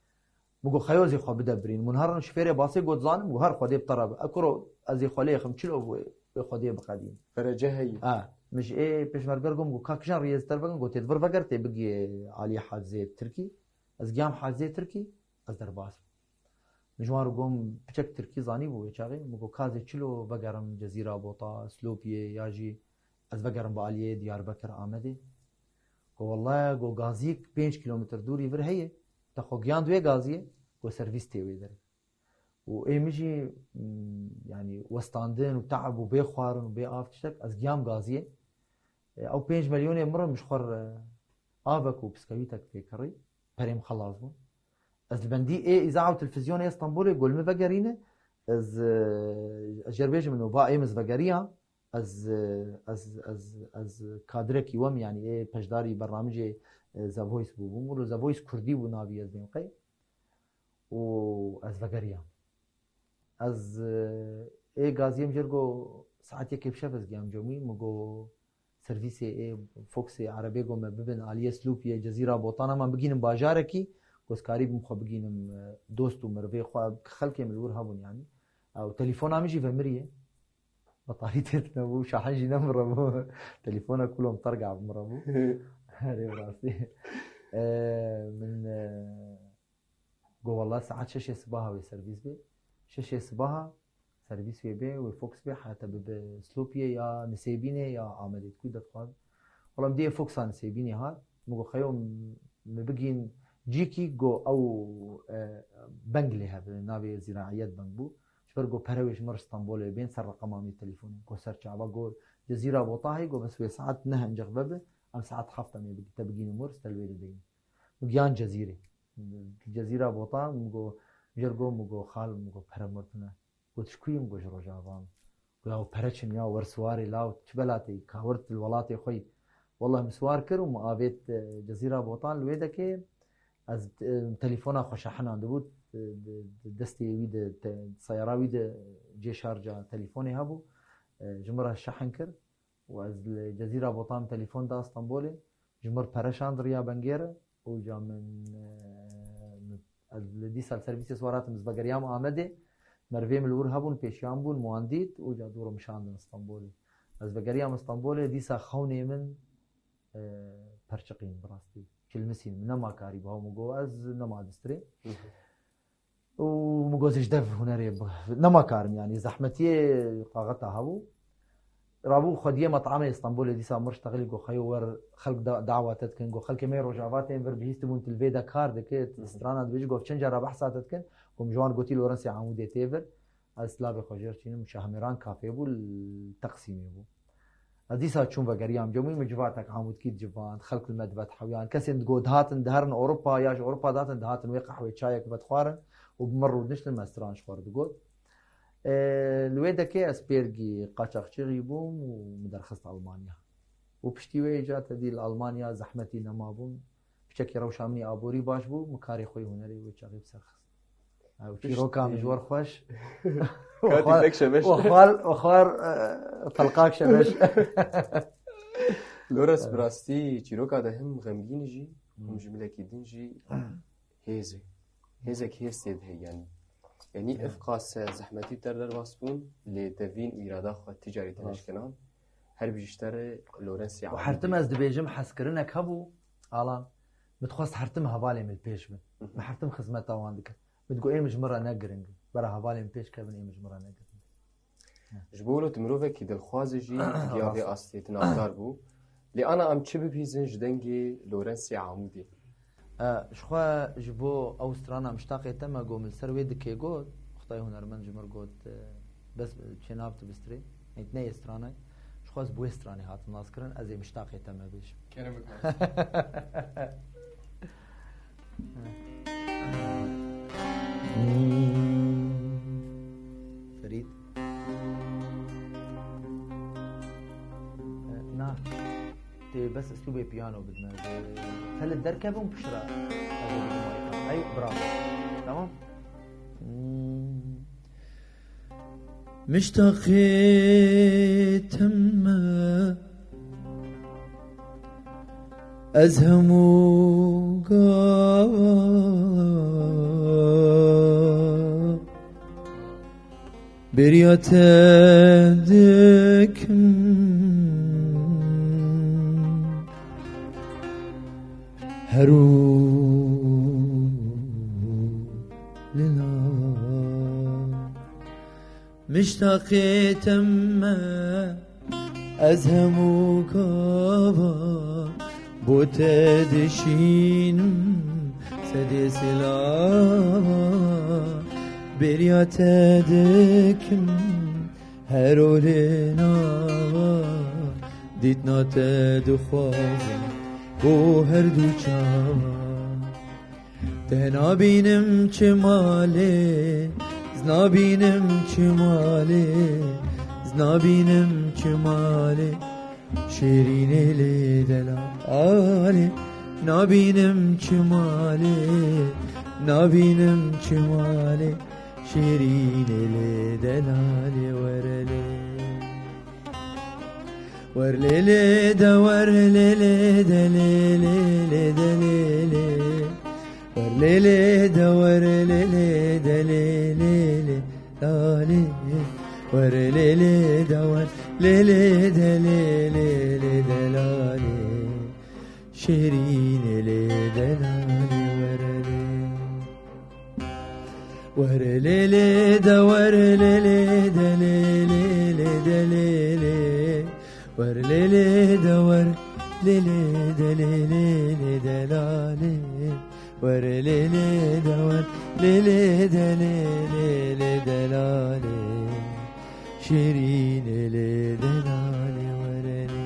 Min got, "Xeyo, ez ê xwe bide birîn." Min herin şofêrê basê got, "Zanim?" Got, "Her Xwedê bi te re be." E kuro, ez ê xwe lê yexim, çilo wê, wê Xwedê biqedîn. Verece heyî. Ha, min ji ê pêşmerger got, min got, "Ka kijan riyê ez te re vegerim?" Got, "Tê di vir veger, tê bigiyê aliyê hacizê Tirkî." Ez giyam hacizê Tirkî, ez derbas bûm. Min ji wan re got, piçek Tirkî zanîbû wê çaxê. Min got, "Ka ez ê çilo vegerim Cezîra Bota, Silopiyê ya jî ez vegerim bi aliyê Diyarbekir, Amedê?" Got, "Wellahî," got, "gaziyek pênc kîlometr dûrî vir heye, te xwe giyand wê gaziyê?" Got, "Servîs tê wê derê." Û ê min jî, mm, yanî westandin û teab û bê xwarin û bê av tiştek, ez giyam gaziyê. E, ew pênc milyonê min re min ji xwe re avek û piskewîtek pê kirî, perê min xelas bûn. Ez li bendî ê îza û televîzyonê Stenbolê, got, "Li min vegerîne." Ez, e, ez jê re bêjim, min va ê min ez vegeriya, ez, e, ez, ez, ez kadrekî we im, yanî ê peşdarî bernamijê, e, The Voice bûbûm. Wilo The Voice kurdî bû navî, ez bêm qey. Û ez vegeriyam. Ez, e, ê gaziyê min jê re got, saet yekê bi şev ez giyam cemî, min got, servîsê ê Foxê erebê got, "Me bibin aliyê Silopiyê, Cezîra Botan, heman bigihînin bajarekî, ku ez karîbim xwe bigihînim, e, dost û mirivê xwe, xelkê min li wir hebûn yanî." Ew telefona min jî vemiriye. Betalî tê tune bû, şahin jî nemiribû. Telefona kulom terga miribû. Herê rastî. E, min, e, Got, "Wela saet şeşê sibaha wê servîs bê." Şeşê sibaha servîs wê bê, wê Fox bê, heta bibe Silopiyê ya Nisêbînê ya Amedê, di ku de dixwazin. Wela min diyê Foxa Nisêbînê hat. Min got, "Xeyo, min bigihîn cîkî," got, "ew, e, beng lê hebe, navê Zîraiyet Beng bû. Ji ber got pere wê ji min re Stenbolê bên, ser reqema min yê telefonê." Got, "Ser çava." Got, "Cezîra Bota heye." Got, "Bes wê saet neh encex vebe, em saet heft em ê bigî-, te bigihînin wir, te li wê de deynin." Min giyan Cezîrê. Cezîra Botan, min got, jê re got, min got, "Xal," min got, "pere min tune." Got, "Ji ku yî?" Min got, "Ji Rojava." Min got, "Ya pere çi ne ya, wer siwarê law, çi bela tê yî, ka wir tu li welatê xwe yî." Wellahî min siwar kir û min avêt, e, Cezîra Botan, li wê dekê ez, e, telefona xwe şehinandibû, e, di, di destê wî de, te-, seyara wî de cê şarja telefonê hebû. E, ji min re şehin kir. Û ez li Cezîra Botan telefon da Stenbolê, ji mir pere şand riya bengê re, û ca min, e, min, ez li dîsa li servîsê siwar hatim, ez vegeriyam Amedê, merivê min li wir hebûn, pêşiyan bûn, min wan dît, û ca dû re min şandin Stenbolê. Ez vegeriyam Stenbolê, dîsa xewnê min, e, perçiqîn bi rastî. Kilmisîn, min nema karî bi hew min got, ez nema distirê. Û min got, ji dev hunerê bi-, nema karim, yanî zehmetiyê qaxeta hebû. Rabû xwediyê met'amê Stenbolê, dîsa mir ştexilî, got, xeyo wer xelk da-, dawa te dikin, got, xelkê me yê Rojava tên vir, bihîstibûn tu li vê de kar dikî, tu strana dibêjî, got, çend cara behsa te dikin, got, min ji wan gotî Lorensê Amûdê tê vir. Ez slavê xwe jêr çînim, Şahmêran kafê bû, li Teqsîmê bû. Ez dîsa çûm vegeriyam cemûyî, min civatek Amûdkî dicivand, xelk li me divet hewiyan. Kesên digot dihatin diherin Ewropa ya ji Ewropa dihatin, dihatin wê qehwê çayek vedixwarin û bi min rûdiniştin, me stran ji xwe re digot. E, li wê dekê ez pêrgî qaçaxçîxî bûm û min derxist Almanya. Û piştî wê îca te dî li Almanya zehmetî nemabûn. Piçekî rewşa min ê aborî baş bû, min karê xwe yê hunerê wê çaxê bi ser xist. Ha, û çîroka min ji we re xweş. Katî pek şebeş. Û xwar, û xwar, e, felqak şebeş. Lores, bi rastî çîroka de him xemgîn jî, him ji milekî din jî hêzê. Hêzek hêz tê de heye yanî. Yanî ev qas zehmetî te re derbas bûn, lê devîn û îrada xwe ti carî te neşkena. Her bijî ji te re, Lorensê Amûdê. Û her tim ez dibêjim, hezkirinek hebû, Alan, min dixwest her tim hevalên min li pêş bin. Min her tim xizmeta wan dikir. Min digot, êm ji min re ne giring in. Bera hevalên min pêş kevin, êm ji min re ne giring in. Ji bo wilo tu mirovekî dilxwaz î jî, diya vê astê tu navdar bû. Lê ana em çi bibihîzin ji dengê Lorensê Amûdê? E, ji xwe ji bo ew strana Miştaqê te me got, min li ser wê dikê got, Xwedayê hunermend ji min re got, e, bes çênav tu bistirê. Ê, tu neyê stranayê. Ji xwe ez bi wê stranê hatim naskirin, ez ê Miştaqê te me bêjim. Kerem bike. Ferîd. E, na. Tê bes üslûbê piyano bidime. Fel derkevin piştre. Ey, bravo. Tamam. Miştaqê te me ez hemû gava bêriya te dikim. Herû li nav miştaqê te me ez hemû gava bo te dişînim sedê silava bêriya te dikim. Her olê nava dîtna te dixwazim bo her du çava. Te nabînim çi malê, z nabînim çi malê, z nabînim çi malê. Şêrînê lê delalê, nabînim çi malê, nabînim çi malê. Şêrînê lê delalê were lê. Wer lê lê de wer lê lê de lê lê lê de lê lê. Wer lê lê de wer lê lê de lê lê lê lalê. Wer lê lê de wer lê lê de lê lê lê de lalê. Şêrînê lê delalê were lê. Were lê lê de were lê lê de lê lê lê de lê lê. Were lê lê de were lê lê de lê lê lê de la lê. Were lê lê de were lê lê de lê lê lê de la lê. Şêrînê lê delalê were lê.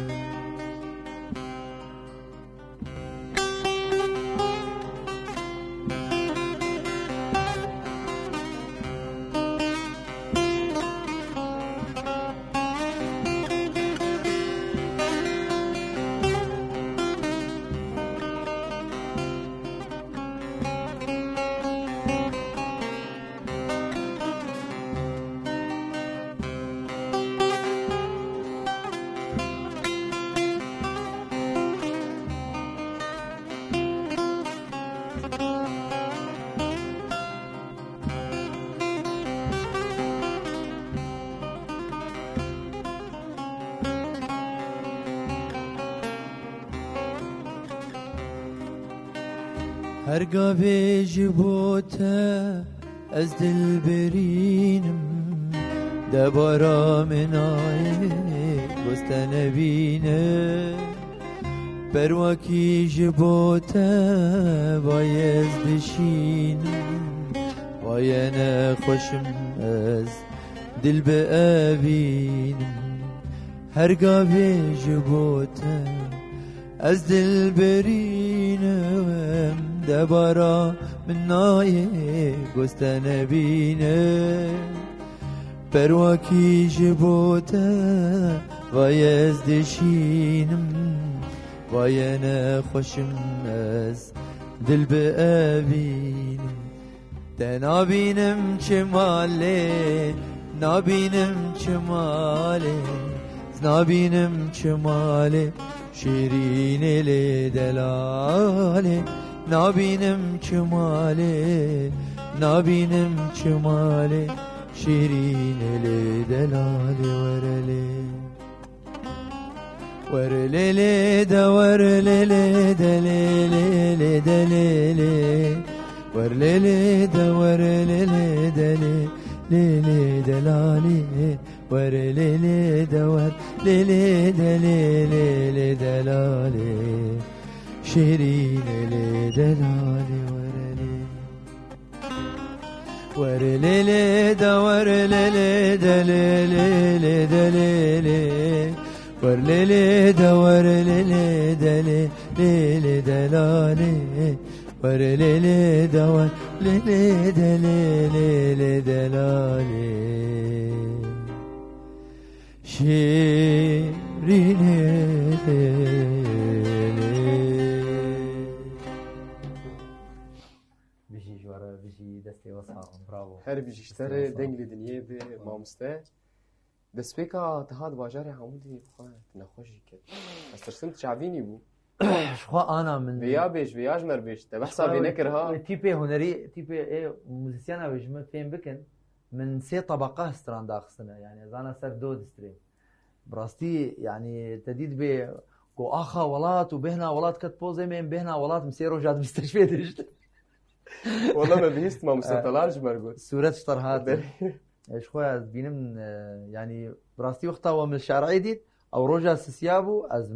Her gavê ji bo te ez dilberînim, debara min nayê goz te nebîne. Perwakî ji bo te vayê ez dişînim, vayê nexweşim ez dil bi evînim. Her gavê ji bo te ez dilberînim, debara min nayê goz te nebîne. Perwakî ji bo te vayê ez dişînim, vayê nexweşim ez dil bi evînim. Te nabînim çi malê, nabînim çi malê, nabînim çi malê, şêrînê lê delalê. Nabînim çi malê, nabînim çi malê, şêrînê lê delalê, were lê. Were lê lê de, were lê lê de, lê lê lê de, lê lê. Were lê lê de, were lê lê de, lê lê lê de, la lê. Were lê lê de, were lê lê de, lê lê lê de, la lê. Şêrînê lê delalê, were lê. Were lê lê de, were lê lê de, lê lê lê de, lê lê. Were lê lê de, were lê lê de, lê lê lê de, la lê. Were lê lê de, were lê lê de, lê lê lê de, la lê. Şêrînê lê lê. Bijî ji we re, bijî, destê we sax bin. Bravo. Her bijî ji te re, deng li dinyê be, mamoste. Destpêka te hat bajarê Amûdê xwe tu nexweş jî kir. Ez tirsim tu çavînî bû. Ji xwe ana min. Vêya bêj, vêya ji me re bêj. Te behsa vê nekir ha. Tîpê hunerî, tîpê ê muzîsyana wê ji min fêm bikin. Min sê tebaqa stran daxistine. Yani ez ana ser do distrê. Bi rastî, yani te dî dibê ku axa welat û bêhna welat ket pozê min, bêhna welat min sê roja di mistişfê dişt. Wala me bihîst mamoste Talan ji me re got. Sûret ji te re hat. Belê. E, ji xwe ez bînim, e, yanî bi rastî wexta we min şer'î dît, ew roja sisiya bû, ez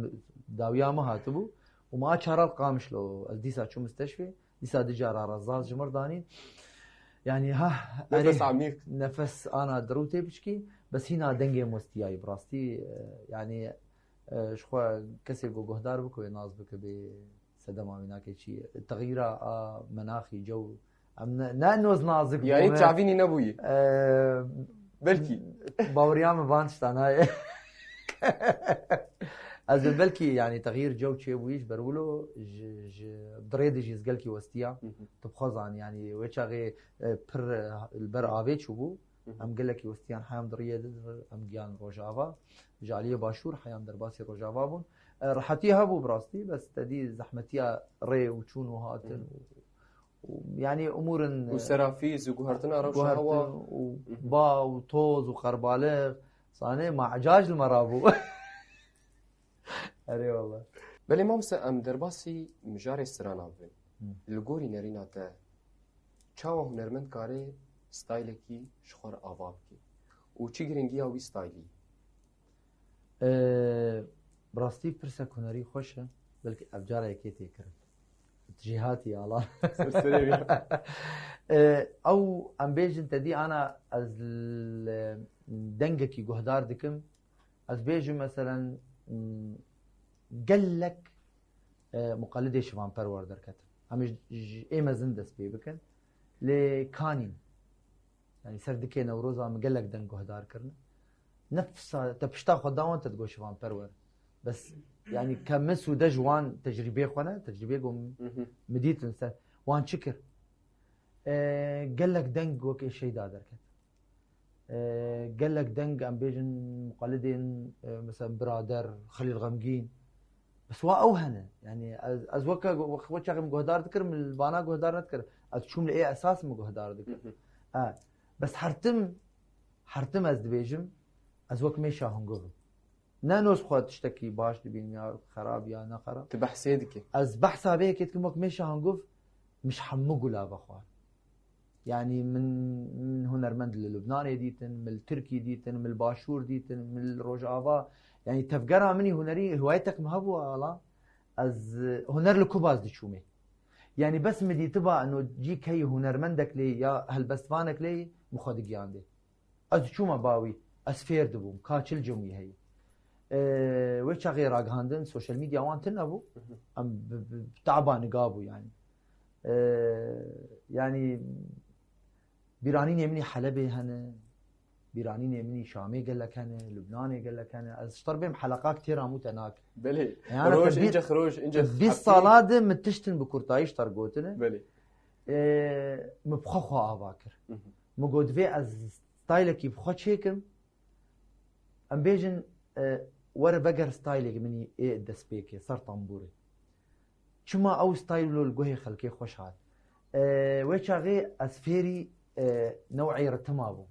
dawiya min hatibû û ma çara li Qamişlo, ez dîsa çûm mistişfê, dîsa du cara re zaz ji min re danîn. Yanî ha, Nefes erê, amîq. Nefes ana di rû tê biçkî, bes hîna dengê mostiyayî bi rastî, e, yanî, e, ji xwe kesê ku guhdar bike wê nas bike bê sedema wî nake çi. Texyîra a menaxî, cew, em ne, ne noz nazik bû. Yanî çavînî nebûyî. Ee, Belkî. Baweriya min van tişta nayê. Ez ê belkî, yanî, texyîr cew çêbûyî ji ber wilo, ji, ji, di rê de jî ez gelkî westiya. Hı hı. Tu bi xwe zanî, yanî, wê çaxê, e, pir, e, li ber avê çûbû. Hı hı. Em gelekî westiyan, heyam di riyê de, em giyan Rojava. Ji aliyê Başûr heyam derbasî Rojava bûn. E, rehetî hebû bi rastî, bes te dî zehmetiya rê û çûn û hatin Hı. û, û, yanî, umûrin, Û e, serafîz û guhertina rewşa guhertin hewa. û Hı hı. ba û toz û qerbalix, sanê ma ecac li me rabû. Erê wala. Belê mamoste, em derbasî mijarê strana bibin. Hı. Li gorî nerîna te, çawa hunermend kare staylekî ji xwe re ava bike? Û çi giringiya wî staylî? Ee, bi rastî pirsek hunerî xweş e. Belkî ev cara yekê tê kirin. Tu jî hatî ala. Ser serê wî. Ee, ew em bêjin te dî ana ez li dengekî guhdar dikim. Ez bêjim, meselen, m, gelek, e, muqelidê Şivan Perwer derketin. Em ji, ji ê mezin dest pê bikin. Lê kanîn. Yani ser dikê Newroza min gelek deng guhdar kirine. Nefsa te pişta xwe da wan, te digot Şivan Perwer. Bes, yani, ke min sûde ji wan tecrîbê xwe ne, tecrîbê ku Mhm. min dîtin ser wan çi kir. E, gelek deng wekê Şeyda derket. E, gelek deng, em bêjin, muqelidên, e, mesela Birader, Xelîl Xemgîn. Bes wa ew hene. Yani ez, ez weke, we, we çaxê min guhdar dikir, min li vana guhdar nedikir. Ez çûm li ê esas min guhdar dikir. Mhm. E, bes her tim, her tim ez dibêjim, ez wek mêşa hunguv im. Ne noz xwe tiştekî baş dibînim ya xerab ya ne xerab. Tu behsê dikî. Ez behsa vê yekê dikim wek mêşa hunguv, Min ji hemû gula vexwar. Yanî min, min hunermend li Lubnanê dîtin, min li Tirkî dîtin, min li Başûr dîtin, min li Rojava. Yanî tevgera min î hunerî, hiwayetek min hebû ala, ez, e, huner li ku baz diçûmê. Yanî bes min dîtiba eno cîk heyî hunermendek lê ya helbestvanek lê min xwe digiyandê. Ez diçûma ba wî, ez fêr dibûm, ka çil cim wî heyî. E, wê çaxê ragihandin, sosyal medya wan tune bû. Em bi, bi, bi taba niga bû yanî. E, yanî bîranînê min î Helebê hene, bîranînê min î Şamê gelek hene, Lubnanê gelek hene. Ez ji te re bêm heleqak têra mû te nakim. Belê. Yani Roj, te bî-, ince roj, ince bîst heptî. Sala de min tiştin bi kurtayî ji te re gotine. Belê. E, min bi xwe xwe ava kir. Min got, divê ez stylekî bi xwe çêkim. Em bêjin, e, were veger stylek min î ê destpêkê, ser tembûrê. Çima ew style wilo li guhê xelkê xweş hat? E, wê çaxê ez fêrî, e, new'ê ritima bûm.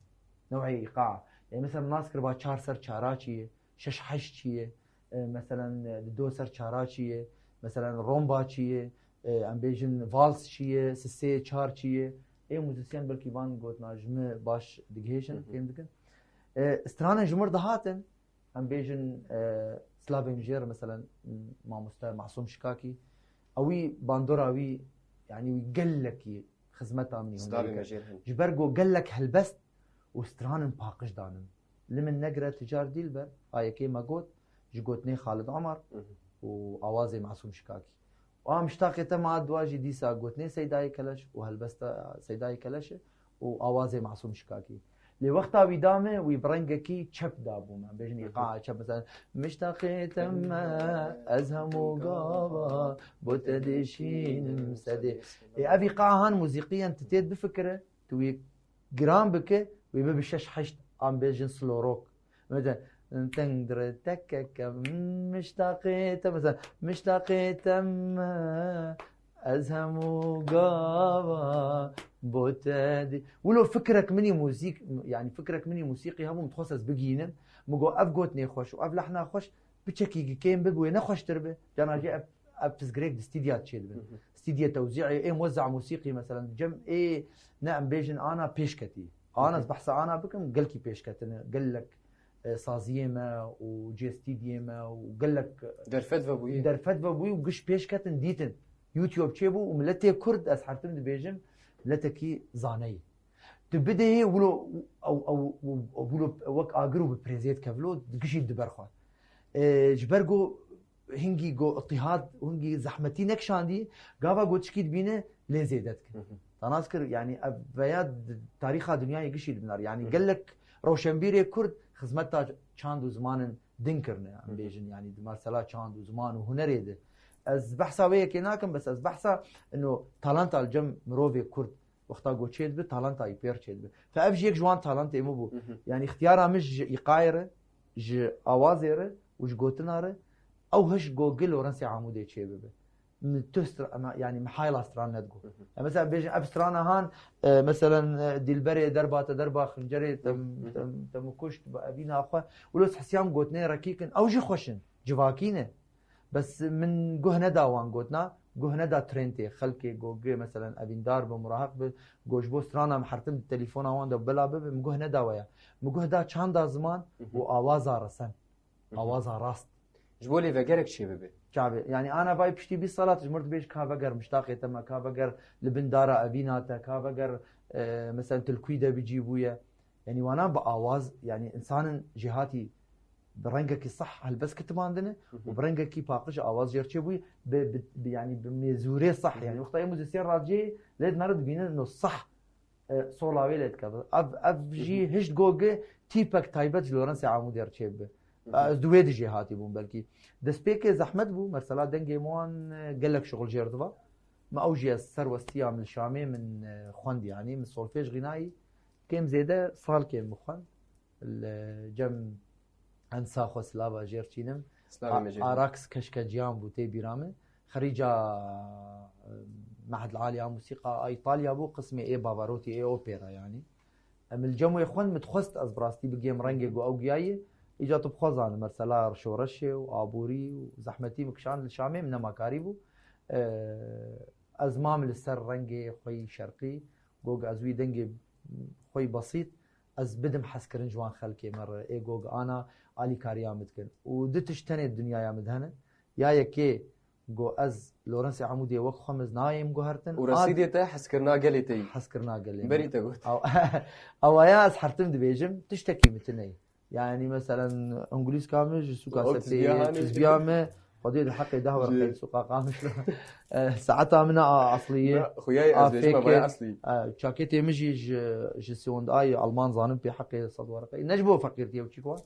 New'ê îqa. E, mesela nas kiriba çar ser çara çi ye, şeş heşt çi ye, e, meselen, e, di do ser çara çi ye, meselen, romba çi ye, e, em bêjin vals çi ye, sisê çar çi ye. Ê muzîsyen belkî van gotina ji min baş digihêjin, fêm dikin. E, stranan ji mir dihatin, em bêjin, e, slavên jêr, meselen, mamoste Masûm Şikakî, ewî bandora wî, yanî wî gelekî xizmeta min ê hunerî kir. Ji ber ku gelek helbest û stranin paqij danin. Li min negire Ticar Dîlber, a yekê me got, ji gotinê Xalid Omar û awazê Masûm Şikakî. Û a miştaqê te ma dua jî dîsa gotinê Seydayê Keleş û helbesta Seydayê Keleş e û awazê Masûm Şikakî. Lê wexta wî da me, wî bi rengekî çep dabû me. Bêjin îqa çep, mesela, miştaqê te me, ez hemû gava bo te dişînim sedê. Ê, ev îqa han muzîqiyen tu tê bifikire, tu wî giran bike, wê bibe şeş heşt, an bêjin slow rock. Mesela, teng dire tekeke, miştaqê te, mesela, miştaqê te me, ez hemû gava bo te dî. Wilo fikrek min î muzîk, yani fikrek min î musîqî hebû, min dixwest ez bigînim. Min got, ev gotinê xweş û ev lehna xweş, biçekî kêm bibe, wê ne xweştir be. Cana jî ev, ev pirsgirêk di stîdya çêdibin. Stîdya tewzî'ê, ê muwezza musîqî, meselen, cem ê, ne em bêjin ana pêşketî. Ana, ez behsa ana bikim, gelkî pêşketine, gelek, e, saziyê me û cê stîdyê me û gelek derfet vebûyî. Derfet vebûyî û giş pêşketin dîtin. YouTube çêbû û miletê Kurd, ez her tim dibêjim, miletekî zaneyî. Tu bidehê wilo, ew, ew, ew, wilo wek agir û bi pirêzê dikevilo, gişî diber xwe. E, ji ber ku hingî go îtîhad, hingî zehmetî nekişandî, gava go tişkî dibîne, lê zêde dikin. Tanas kir, yani ev veya di tarîxa dinyayê gişî dibinar. Yani gelek rewşenbîrê Kurd xizmeta çand û zimanin din kirine, em bêjin, yani di mesela çand û ziman û hunerê de. Ez behsa wê yekê nakim, bes ez behsa ino talenta li cem mirovê Kurd wexta go çêdibe, talenta wî pêr çêdibe. Fe ev jî yek ji wan talentê min bû. Yani îxtiyara min ji îqayê re, ji awazê re û ji gotina re, ew hişt go gi Lawrence Amûdê çêbibe. Min tu stra-, ema, yani min hayla stran nedigo. Ya mesela bêjin ev strana han, e, meselen, e, Dilberê derba te derba xincerê te, te, te min kuşt, bi evîna xwe. Wilo ez hesiyam gotinê rekîk in, ew jî xweş in, civakî ne. Bes min guh neda wan gotina, guh neda trendê xelkê, go gi, meselen, evîndar bi, murahaq bi, go ji bo strana min hertim di telefona wan de bila bibe, min guh neda we ya. Min guh da çanda ziman û awaza resen. Awaza rast. Ji bo lêvegerek çêbibe. Çabe, yani ana vay piştî bîst salat ji mir dibêj ka veger miştaqê te me, ka veger li bin dara evîna te, ka veger, e, meselen tu li kûy de bicî bûye. Yani wana bi awaz, yani insanin jêhatî bi rengekî sah helbest kitibandine û bi rengekî paqij awaz jêr çêbûyî, bi, bi, bi, yani bi mêzûrê sah, yani wexta yê muzîsyen radicê lê dinare dibîne no sah, e, sola wê lê dikeve. Ev, ev jî hişt go gi tîpek taybet ji Lawrence Amûdê re çêbibe. Ez di wê dijî hatî bûm belkî. Destpêkê zehmet bû, mesela dengê min wan, e, gelek şixul jêr diva. Me ew jî ez ser westiya min li Şamê min, e, xwend, yani min solfêj xînayî. Kêm zêde salkê min xwend. Li cem ensa xwe silava jêr çînim. Silavê me jê. Araks Keşkeciyan bû tê bîra min. Xerîca, e, Mehd Alî ya Musîqa a Îtalya bû, qismê ê Bavarotî, ê opera yanî. Em li cem wê xwend, min dixwest ez bi rastî bigêm rengê ku ew giyayê. Îca tu bi xwe zanî, mesela şoreşê û aborî û zehmetî min kişand li Şamê, min nema karîbû. E, Ez mam li ser rengê xwe yî şerqî, got ez wî dengê xwe yî besît, ez bidim hezkirin ji wan xelkê me re, ê got ana alîkariya min dikin. Û du tişt tenê di dinyaya min de hene. Ya yekê got ez Lorensê Amûdê wek xwe min nayêm guhertin. Û resîdê te hezkirina gelê te yî. Hezkirina gelê me. Berî te got. Ew-, ewaya ez hertim dibêjim, tiştekî min tune ye. Yani, meselen, Îngilîzka min ji sûka Septê, çizgiya hanê. Çizgiya min, Xwedê di heqê deh werqeyê sûka Qamişlo. Eh, saeta min a aslî ye. Na, xuya ye, ez bêjim, Afêke. Vaya aslî. Eh, çaketê min jî ji, ji Sîwondayê Alman zanim pê heqê sed werqeyê. Ne ji bo feqîrtiyê û çîk wan.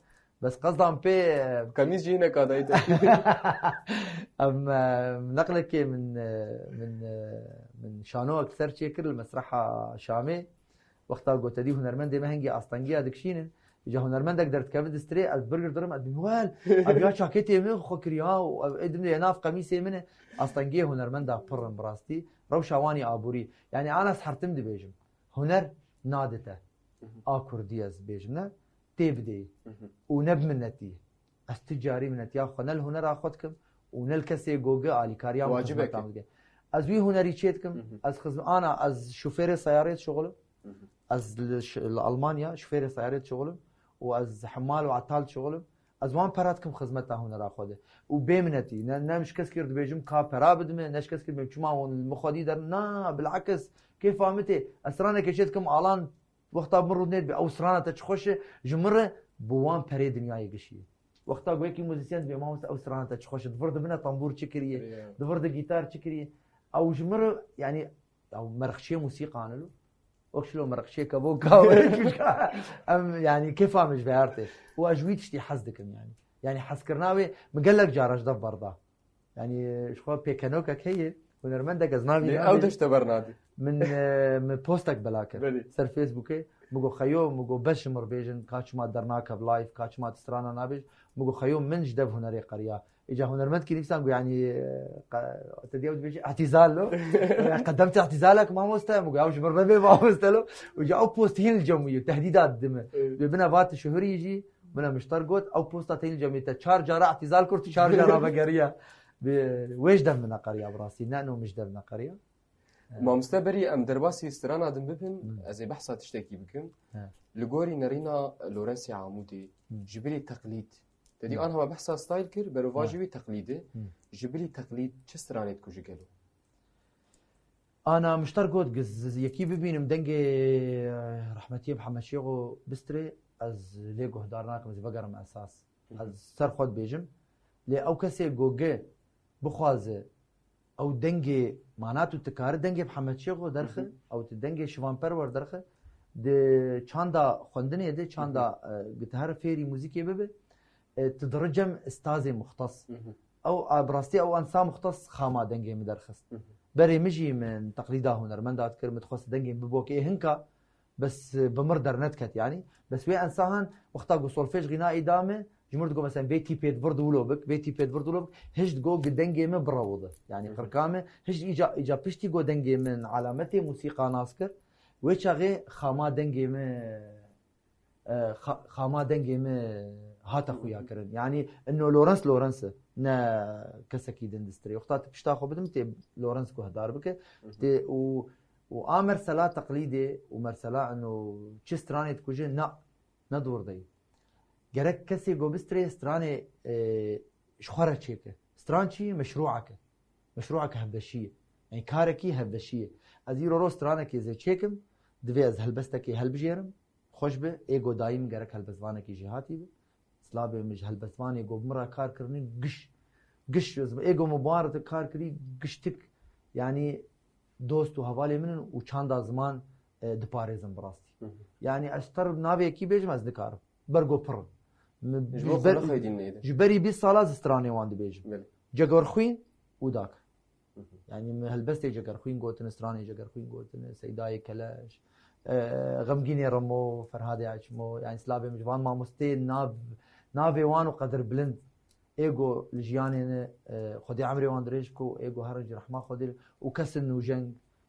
Bes qezdan pê, eh, Qemîs jî hinek a dayî te. Em, eh, neqlekê min, eh, min, eh, min şanoyek ser çêkir li Mesreha Şamê. Wexta got, te dî hunermendê me hingê astengiya dikişînin. Îca hunermendek derdikeve di strê, ez birgir dirim, ez dibim, wel, ev ya çaketê min xwe kiriye ha, û ev ê dimdê ye nav qemîsê min e. Astengiya hunermenda pir in bi rastî. Rewşa wan î aborî. Yani ana ez hertim dibêjim. Huner nadite. A kurdî ez bêjim ne. Tê bidê. Û ne bi minnetî. Ez tu carî minetiya xwe ne li hunera xwe dikim û ne li kesê gogi alîkariya min, xizmeta min dikim. Ez wî hunerî çê dikim. Ez xizm-, ana ez şofêrê seyarê dişuxulim. Ez li ş-, li Almanya şofêrê seyarê dişuxulim û ez hemal û etal dişuxulim. Ez wan pera dikim xizmeta hunera xwe de. Û bê minetî, ne, ne ji keskî re dibêjim ka pera bidime, ne ji keskî dibêjim çima hûn li min xwedî derin. Na, bilakis, kêfa min tê. Ez stranekê çê dikim, Alan, wexta min rûdinê dibe, ew strana te çi xweş e, ji min re bi wan perê dinyayê gişiye. Wexta ku yekî muzîsyen dibe, mamoste, ew strana te çi xweş e, di vir de bine tembûr çi kiriye, di vir de gîtar çi kiriye. Ew ji min re, yani, ew merxçiyê musîqan e lo. Wek şilo merxçiyê kebok kahwe. Em, yani, kêfa min ji vê her tê. Û ez ji wî tiştî hez dikim, yani. Yani, hezkirina wê, min gelek cara ji dev berda. Yani, ji xwe pêkenokek heye, hunermendek ez navî Lê nabêjim. Ew de ji te bernadî. Min, e, min postek bela kir. Belê. Ser Facebookê, min got, Xeyo, min got, bes ji min re bêjin, ka çima dernakev live, ka çima tu strana nabêj. Min got, Xeyo, min ji dev hunerê qeriya. Îca hunermendkî nivîsan got, yani, e, qe-, te diya dibêjî, îhtîzal lo. Qedem te îhtîzalek mamoste, min got, ew ji min re nebe mamoste lo. Îca ew post hîn li cem wî, tehdîda didime. Evet. Bê bine va tu şuhurî jî, Min e mişter got, ew posta te yî li cemê te çar cara îhtîzal kir, tu çar cara vegeriya. Bi wê ji dev min neqeriya bi rastî, ne no min ji dev neqeriya. Mamoste berî em derbasî strana din bibin, Hmm. ez ê behsa tiştekî bikim. He. Li gorî nerîna Lorensê Amûdê, Hmm. ji bilî teqlîd. Te dî Hmm. anha me behsa style kir, berovajî Hmm. wî teqlîd e. Hmm. Ji bilî teqlîd çi stranê dikuje gelo? Ana mişter got, giz yekî bibînim dengê, eh, rehmetiyê Mihemed Şêxo bistirê, ez lê guhdar nakim, ez vegerim esas. Hı hı. Ez ser xwe dibêjim. Lê ew kesê ku gi bixwaze ew dengê mana tu tikari dengê Mihemed Şêxo derxi, Hı hı. ew tu dengê Şivan Perwer derxi, di çanda xwendinê de, çanda, Hı hı. eh, gi tu here fêrî muzîkê bibe, e, tu diri cem istazê muxtas. Hı hı. Ew, a, bi rastî ew ensa muxtas xama dengê min derxist. Hı hı. Berê min jî min teqlîda hunermenda dikir, min dixwest dengê min bibok ê hinka, bes, e, bi mir dernediket yanî. Bes wê ensahan wexta ku solfej xîna îda min, ji mir digo mesela vê tîpê di vir di wilo bik, vê tîpê di vir di wilo bik, hij digo gi dengê min birewide. Yanî Hı hı. qirka min, hij îca, îca piştî ku dengê min alametê musîqa nas kir, wê çaxê xama dengê min e, xa-, xama dengê min hate xuya kirin. Yanî ino Lawrence Lawrence e, ne kesekî din di strê. Wexta tu pişta xwe bidim tê Lawrence guhdar bike. Hı hı. Tê û, û a mersela teqlîdê û mersela ino çi stranê dikuje, na, ne dor de ye. Gerek kesê ku bistrê stranê, e, ji xwe re çêke. Stran çi ye? Meşrûek e. Meşrûek hevbeşî ye. Yani karekî hevbeşî ye. Ez îro ro stranekê zê çêkim, divê ez helbestekê helbijêrim. Xweş be, ê go dayî min gerek helbestvanekî jêhatî be. Slavê min ji helbestvanê go bi min re kar kirinî giş, giş, ê go min bi wan re kar kirî giştik, yanî dost û hevalê min in û çanda ziman, e, diparêzin bi rastî. Hı hı. Yanî ez ji te re navê yekî bêjim, ez nikarim. Ber go pir in. Min Ji bo ji ber-, xwe nexwedîn neyde. Ji berî bîst sala ez stranê wan dibêjim. Belê. Cegerxwîn û dak. Hı hı. Yani min helbestê Cegerxwîn gotine, stranê Cegerxwîn gotine, Seydayê Keleş, e, Xemgînê Remo, Ferhadê Açmo, yani slavê min ji van mamostê nav-, navê wan û qedirbilind. Ê go li jiyanê ne, e, Xwedê emrê wan dirêj bike û ê go herin ji rehma Xwedê û kesin nûjeng,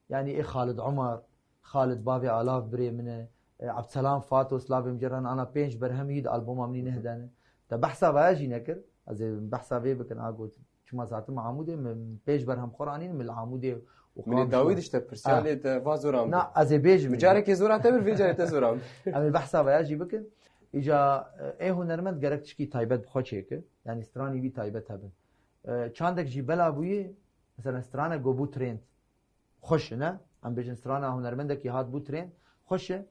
yani ê Xalid Umar, Xalid bavê Alav birê min e, e, Abdselam Fato, slavê min ceran ana pênc berhem yî di alboma min Hı hı. nehdane. Te behsa vaya jî nekir, ez ê behsa vê bikin, a got, Ma zaten Amûdê, min pêş berhem xwe ranîn, min li Amûdê û Min ê dawî dişte pirsiya, Ha. lê te va zora min. Na, ez ê bêjim. Min carekê zora te bir, vê carê te zora min. Em ê behsa veya jî bikin. Îca, e, ê hunermend gerek tişkî taybet bi xwe çêke. Yanî stranî wî taybet hebin. E, çandek jî bela bûyî, mesela stranek go bû trend. Xweş e, ne? Em bêjin strana hunermendekî hat bû trend. Xweş e.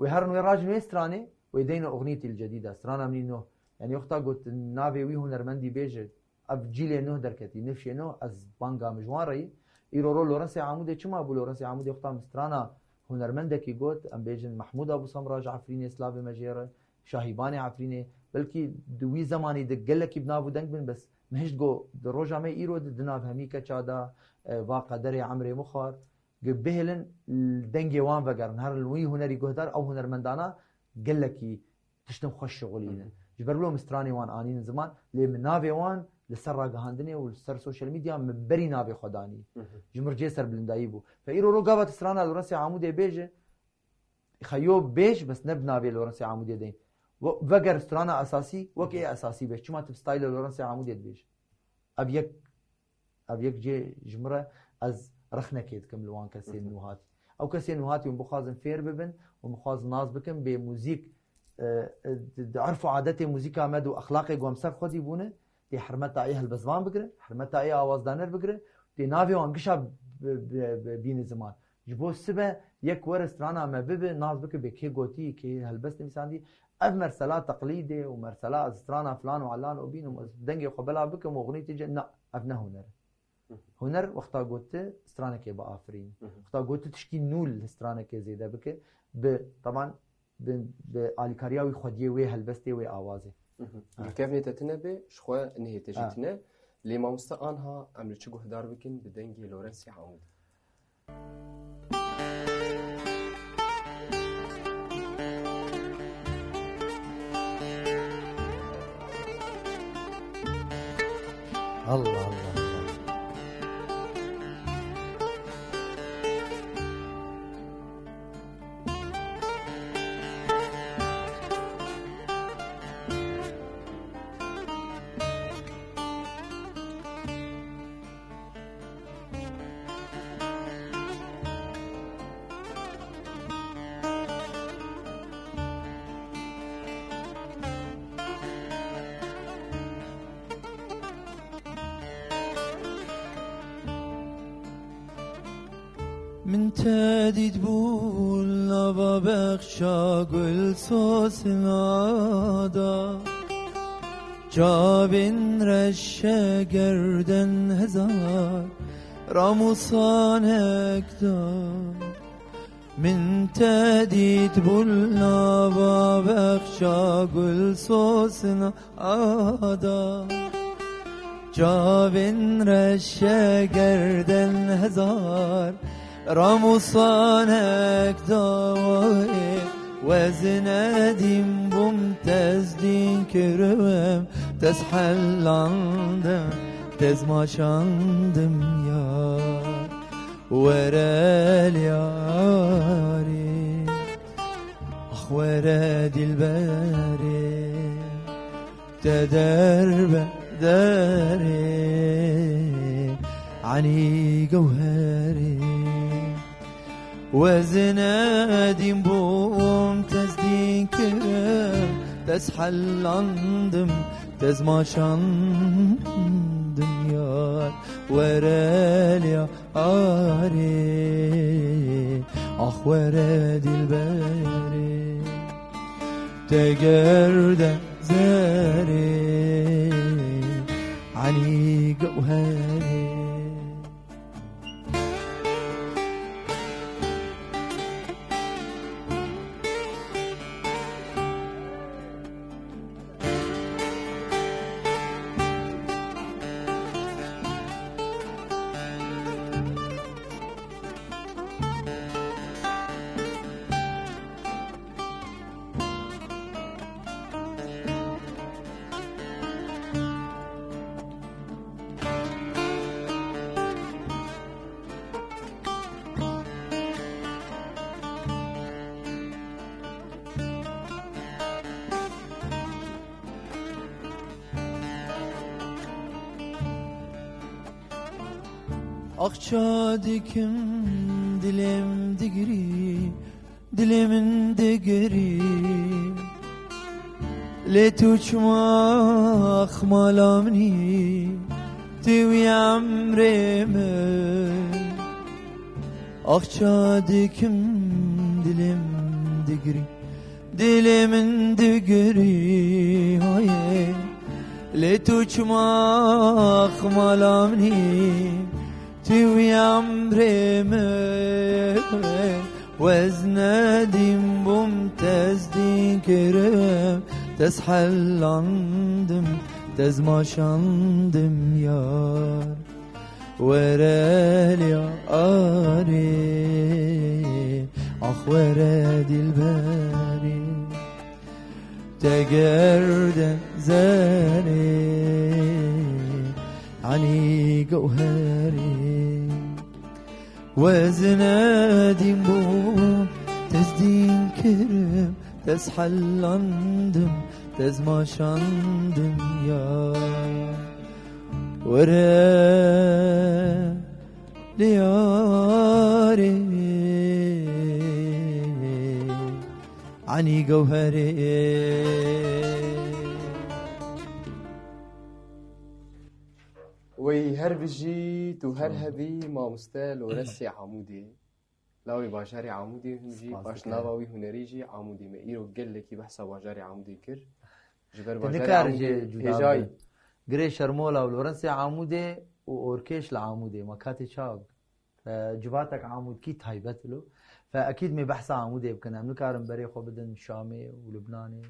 Wê herin wê rajin wê stranê, wê deyne oxnîtî li cedîda. Strana min î nû. Yanî wexta got navê wî hunermendî bêje, ev cîlê nû derketî, nifşê nû, ez banga min ji wan re yî. Îro ro Lorensê Amûdê çima bû? Lorensê Amûdê wexta min strana hunermendekî got, em bêjin Mehmûd Abû Semra ji Efrînê, slavê me jê re, Şahîbanê Efrînê, belkî di wî zemanî de gelekî bi nav û deng bin, bes min hişt got, di roja me îro de di nav hemî keça de, e, va qederê emrê min xwar, gi bihêlin, dengê wan vegerin, herin li wî hunerî guhdar, ew hunermendana gelekî tiştin xweş şixulînin. Hı hı. Ji ber wilo min stranê wan anînin ziman, lê min navê wan li ser ragihandinê û li ser social media min berî navê xwe danî. Hı hı. Ji min re cê serbilindayî bû. Fe îro ro gava tu strana Lorensê Amûdê bêje, xeyo bêj, bes ne bi navê Lorensê Amûdê deyîn. Ve-, veger strana esasî, wek ê esasî bêj. Çima tu bi stayla Lorensê Amûdê dibêj? Ev yek, ev yek cê ji min re ez rexnekê dikim li wan kesên Hı hı. nû hatî. Ew kesên nû hatî hûn bixwazin fêr bibin û min xwaz nas bikim bê muzîk, e, e, di, di erf û adetê muzîka me de û exlaqê ku em ser xwedî bûne, tê hermeta ê helbestvan bigire, hermeta ê awazdaner bigire, tê navê wan gişa bi, bi, bi, bîne ziman. Ji bo sibe yek were strana me bibe, nas bike bê kê gotî, kê helbest nivîsandî. Ev mersela teqlîdê û mersela ez strana filan û elan û bînim, ez dengê xwe bela bikim û xunîtî ce, na, ev ne huner e. Hı hı. Huner wexta got tu stranekê biafirînî. Hı hı. Wexta got tu tişkî nû li stranekê zêde bike. Bi, teban, bi, bi alîkariya wî xwediyê wê helbestê, wê awazê. Hı hı. Ha. Li kevnê te tune be, ji xwe nihê te jî Ha. tune. Lê mamoste anha em li çi guhdar bikin bi dengê Lorensê Amûdê? Allah Allah Allah. Min te dît bû nava bexça gul sosina da. Çavên reşe gerden hezar ramûsanek da. Min te dît bû nava bexça gul sosina da. Çavên reşe gerden hezar ramûsanek dawayê. Wezine dîm bûm tezdîn kirwem, tez hellandim, tez maşandim ya. Were lê yarê, ax were dîlberê, te derbe derê, enî gewherê. Wezine dîm bûm, tezdîn kirim, tez hellandim, tez maşandim yar. Were lê arê, ax were dîlberê, te gerde zerê, enî gewherê. Axça dikim, dilê min digirî, dilê min digirî. Lê tu çima axmala min î, tu wî emrê min. Axça dikim, dilê min digirî. Dilê min digirî, hayê. Lê tu çima axmala min î, tu wî emrê min. Wez nedîm bûm, tezdîn kirim, tez hellandim, tez maşandim yar. Were lê arê, ax were dilberê. Te gerden zerê, anî gewherê. Wez nedîm bûm, tezdîn kirim, tez hellandim, tez maşandim ya. Were lê arê, anî gewherê. Wey her bijî, tu her hebî, mamoste Lorensê Amûdê. Lawê bajarê Amûdê hûn jî, Spas paşnava dikim. Wî hunerî jî Amûdê me. Îro gelekî behsa bajarê Amûdê kir. Ji ber Tu bajarê nikar Amûdê jê cuda hêjayî. Bibin. Girê Şermola û Lorensê Amûdê û Orkêş li Amûdê. Ma katê çawa bike? Fe civatek Amûdkî taybet ilo. Fe ekîd me behsa Amûdê bikin. Em nikarin berê xwe bidin Şamê û Lubnanê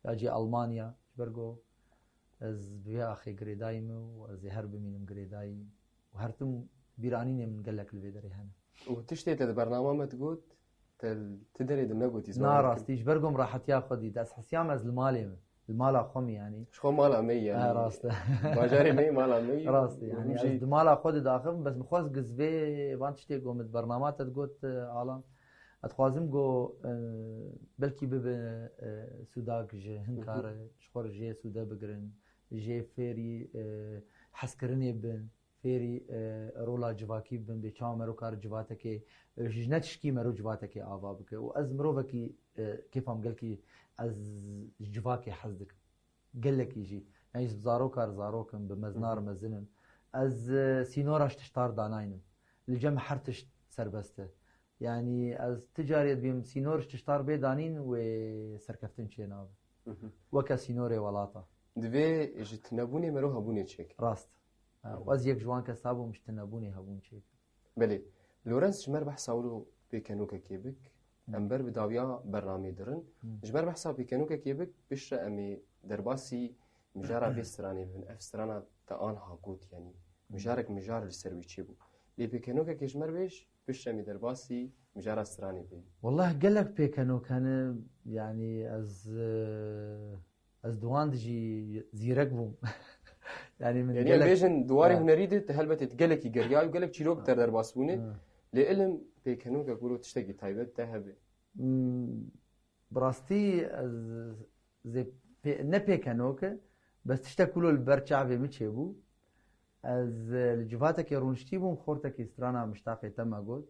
ya jî Almanya. Ji ber ku ez bi vê axê girêdayî me û ez ê her bimînim girêdayî. Û her tim bîranînê min gelek li vê derê hene. Û tiştê te di bernama me digot, te li ti derê de negotî, ziman Na kim? Rastî, ji ber ku min rahetiya xwe dît. Ez hesiyam ez li malê me. Li mala xwe me yanî. Ji xwe mala me yî yanî. Ha, rast e. Bajarê me yî, mala me yî. Rast e, yanî Hûn ez jî di mala xwe de daxivim, bes min xwest giz vê van tiştê ku min di bernama te digot, e, Alan. Ez dixwazim ku, e, belkî bibe, e, sûdak ji hin Hı hı. kar e, ji xwe re jê sûde bigirin, jê fêrî, e, hezkirinê bin. Fêrî, e, rola civakî bibin, bê çawa mero kar civatekê, e, ji ne tişkî mero civatekê ava bike. Û ez mirovekî, e, kêfa min gelkî ez ji civakê hez dikim. Gelekî jî. Yanî ez bi zaroka re zarok im, bi mezina re Hı hı. mezin im. Ez, e, sînora ji tiştar danaynim. Li cem her tişt serbest e. Yanî ez ti carê dibêm sînor ji tiştar bê danîn wê serkeftin çênabe. Hı hı. Weke sînorê welata. Divê ji tinebûnê mero hebûnê çêke. Rast. Ha, û ez yek ji wan kesa bûm, ji tinebûnê hebûn çêkir. Belê. Lorenz, ji me re behsa wilo pêkenokekê bik. Hı. Em ber bi dawiya bernamê dirin. Hı. Ji me re behsa pêkenokekê bik, piştre em ê derbasî mijara vê stranê bibin. Ev strana te anha got, yanî Hı. mijarek mijar li ser wî çêbû. Lê pêkenokekê ji me re bêj, piştre em ê derbasî mijara stranê bê. Wellah gelek pêkenok hene, yanî ez, e, Ez di wan de jî zîrek bûm. Yanî min Yanî em gelek bêjin di warê Ha. hunerî de tu helbetê tu gelekî geriyay û gelek çîrok Ha. te derbas bûne. Ha. Lê ilim pêkenokek wilo tiştekî taybet te hebe. Hmm, bi rastî ez zê pê-, ne pêkenok e, bes tiştek wilo li ber çavê min çêbû. Ez, e, li civatekê rûniştî bûm, xortekî strana Miştaqê te me got.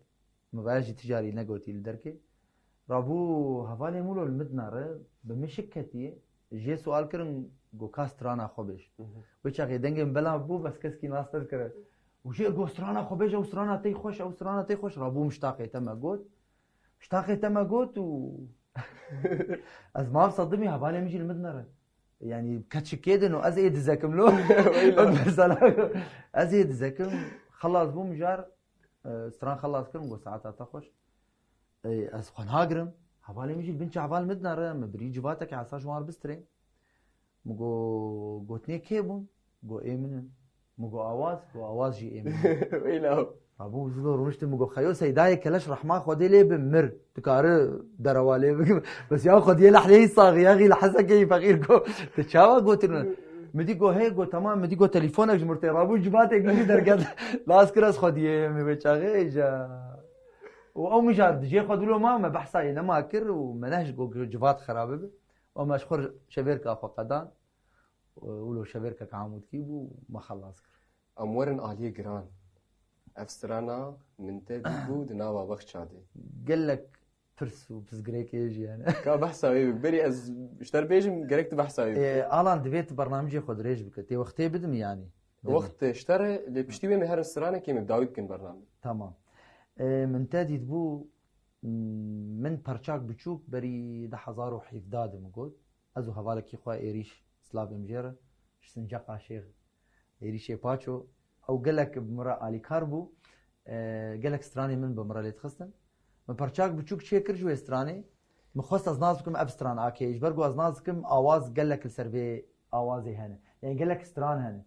Min vaya jî ti carî negotî li derkê. Rabû hevalê min lo li min dinare, bi min şik ketiye. Jê sual kirin, got ka strana xwe bêj. Mhm. Wê çaxê dengê min belav bû, bes keskî nas nedikire. Û jê got strana xwe bêj, ew strana tey xweş, ew strana tey xweş. Rabû Miştaqê te me got. Miştaqê te me got û ez mav sedimî hevalê min jî li min dinere. Yanî keçikê din û ez ê dizekim lo. Weyla. Mesela ez ê dizekim, xelas bûm jar, e, stran xelas kirim, got saeta te xweş. E, ez xwe nagirim. Hevalê min jî bin çaval min dinare, min birî civateke esa ji wan re bistirê. Min got, gotinê kê bûn? Got ê min in. Min got awaz, got awaz jî ê min in. Weyla. Rabû zilo rûniştin, min got xeyo Seydayê Keleş rehma Xwedê lê bi mir. Dikare derewa lê bike. Bes ya Xwediyê lehleyî saxî, ya xî li Hesekeyî feqîr got. Tu çawa gotin min? Min dî got hê, got temam, min dî got telîfonek ji mir tê. Rabû civatê min jî derket. Las kir ez Xwediyê min wê çaxê ja. Û ew mijar dijê xwe dilo ma, me behsa yê nema kir û me nehişt got civat xerabe bi. Û me ji xwe şevêrka xwe qedan. Wilo şevêrkek Amûdkî bû, me xelas kir. Em werin aliyê giran. Ev strana min te dîtbû di nava bexça de. Gelek pirs û pirsgirêkê jî hene. Ka behsa wê bik. Berî ez ji te re bêjim, gerek tu behsa wê bikî. Ê, Alan, divê tu bernamijê xwe dirêj bike. Tê wextê bidim yanî. Demê. Wext ji te re, lê piştî wê me herin stranekê me bi dawî bikin bername. Tamam. Ê, min te dîtbû, m, min perçak biçûk berî du hezar û hevdeh de min got. Ez û hevalekî xwe Êrîş, silavê min jê re, ji Sinceqa Şêx, Êrîşê Paço. Ew gelek bi min re alîkar bû. Ê, gelek stranê min bi min re lê dixistin. Min perçak biçûk çêkir ji wê stranê. Min xwest ez nas bikim ev stran ake. Ji ber ku ez nas dikim awaz gelek li ser vê awazê hene. Yani gelek stran hene.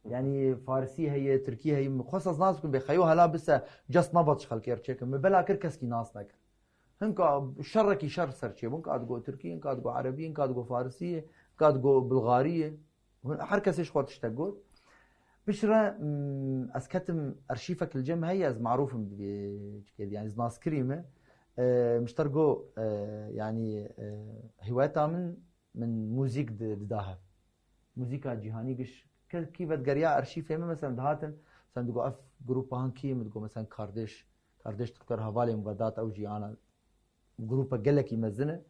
Yani farisî heye, tirkî heye. Min xwest ez nas bikim bê xeyo hela bise just me bat ji xelkê re çêkim. Min bela kir keskî nas nekir. Hinka şerekî şer ser çêbû. Hinka digo tirkî, hinka digo erebî, hinka digo farisî, hinka digo bulgarî. Her kesê ji xwe tiştek got. Piştre, mm, ez ketim arşîfek li cem heye, ez marûf im divê çikê, yani ez naskirî me. E, min ji te re got, e, yani, e, hiweta min, min muzîk di, dida hev. Muzîka cîhanî giş. Ke-, kî vedigeriya arşîfê min, mesela dihatin, mesela digo ev grupa han kî ye, min digo mesela Kardeş, Kardeş Türkler, hevalê min Vedat, ew jî ana grupa gelekî mezin e.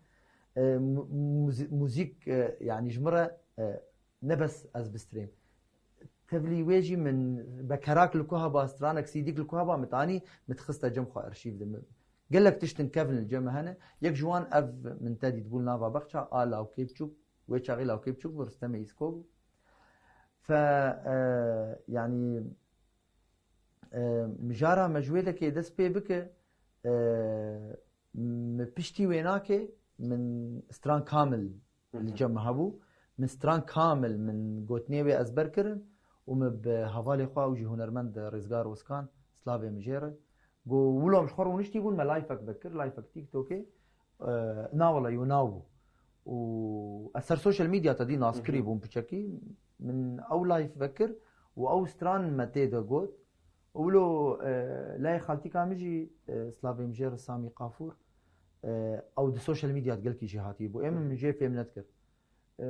E, mu-, muzi-, muzîk, e, yani ji min re, e, ne bes ez bistrêm. Tevlî wê jî min bekerak li ku heba, stranek sîdîk li ku heba, min tanî, min dixiste cem xwe arşîv de. Min, gelek tiştin kevin li cem hene. Yek ji wan ev min te dîtbû li nava bexça, a lawkê biçûk, wê çaxê lawkê biçûk bû, Ristemê Îsko bû. Fe, e, yani, e, mijara me ji wê lekê dest pê bike, e, min piştî wê nake, min stran kamil li cem min hebû. Min stran kamil, min gotinê wê ezber kirin û min bi hevalê xwe û jî hunermend Rêzgar Ozkan, silavê min jê re. Got, wilo em ji xwe rûniştî bûn, me live-ek vekir, live-ek TikTokê. E, na wele yo naw bû. Û ez ser social media te dî naskirî bûm piçekî. Min ew live vekir û ew stran me tê de got. Û wilo, e, layê xaltîka min jî, e, silavê min jê re Samî Qafûr, e, ew di social media de gelkî jêhatî bû. Ê min, min jê fêm nedikir. E,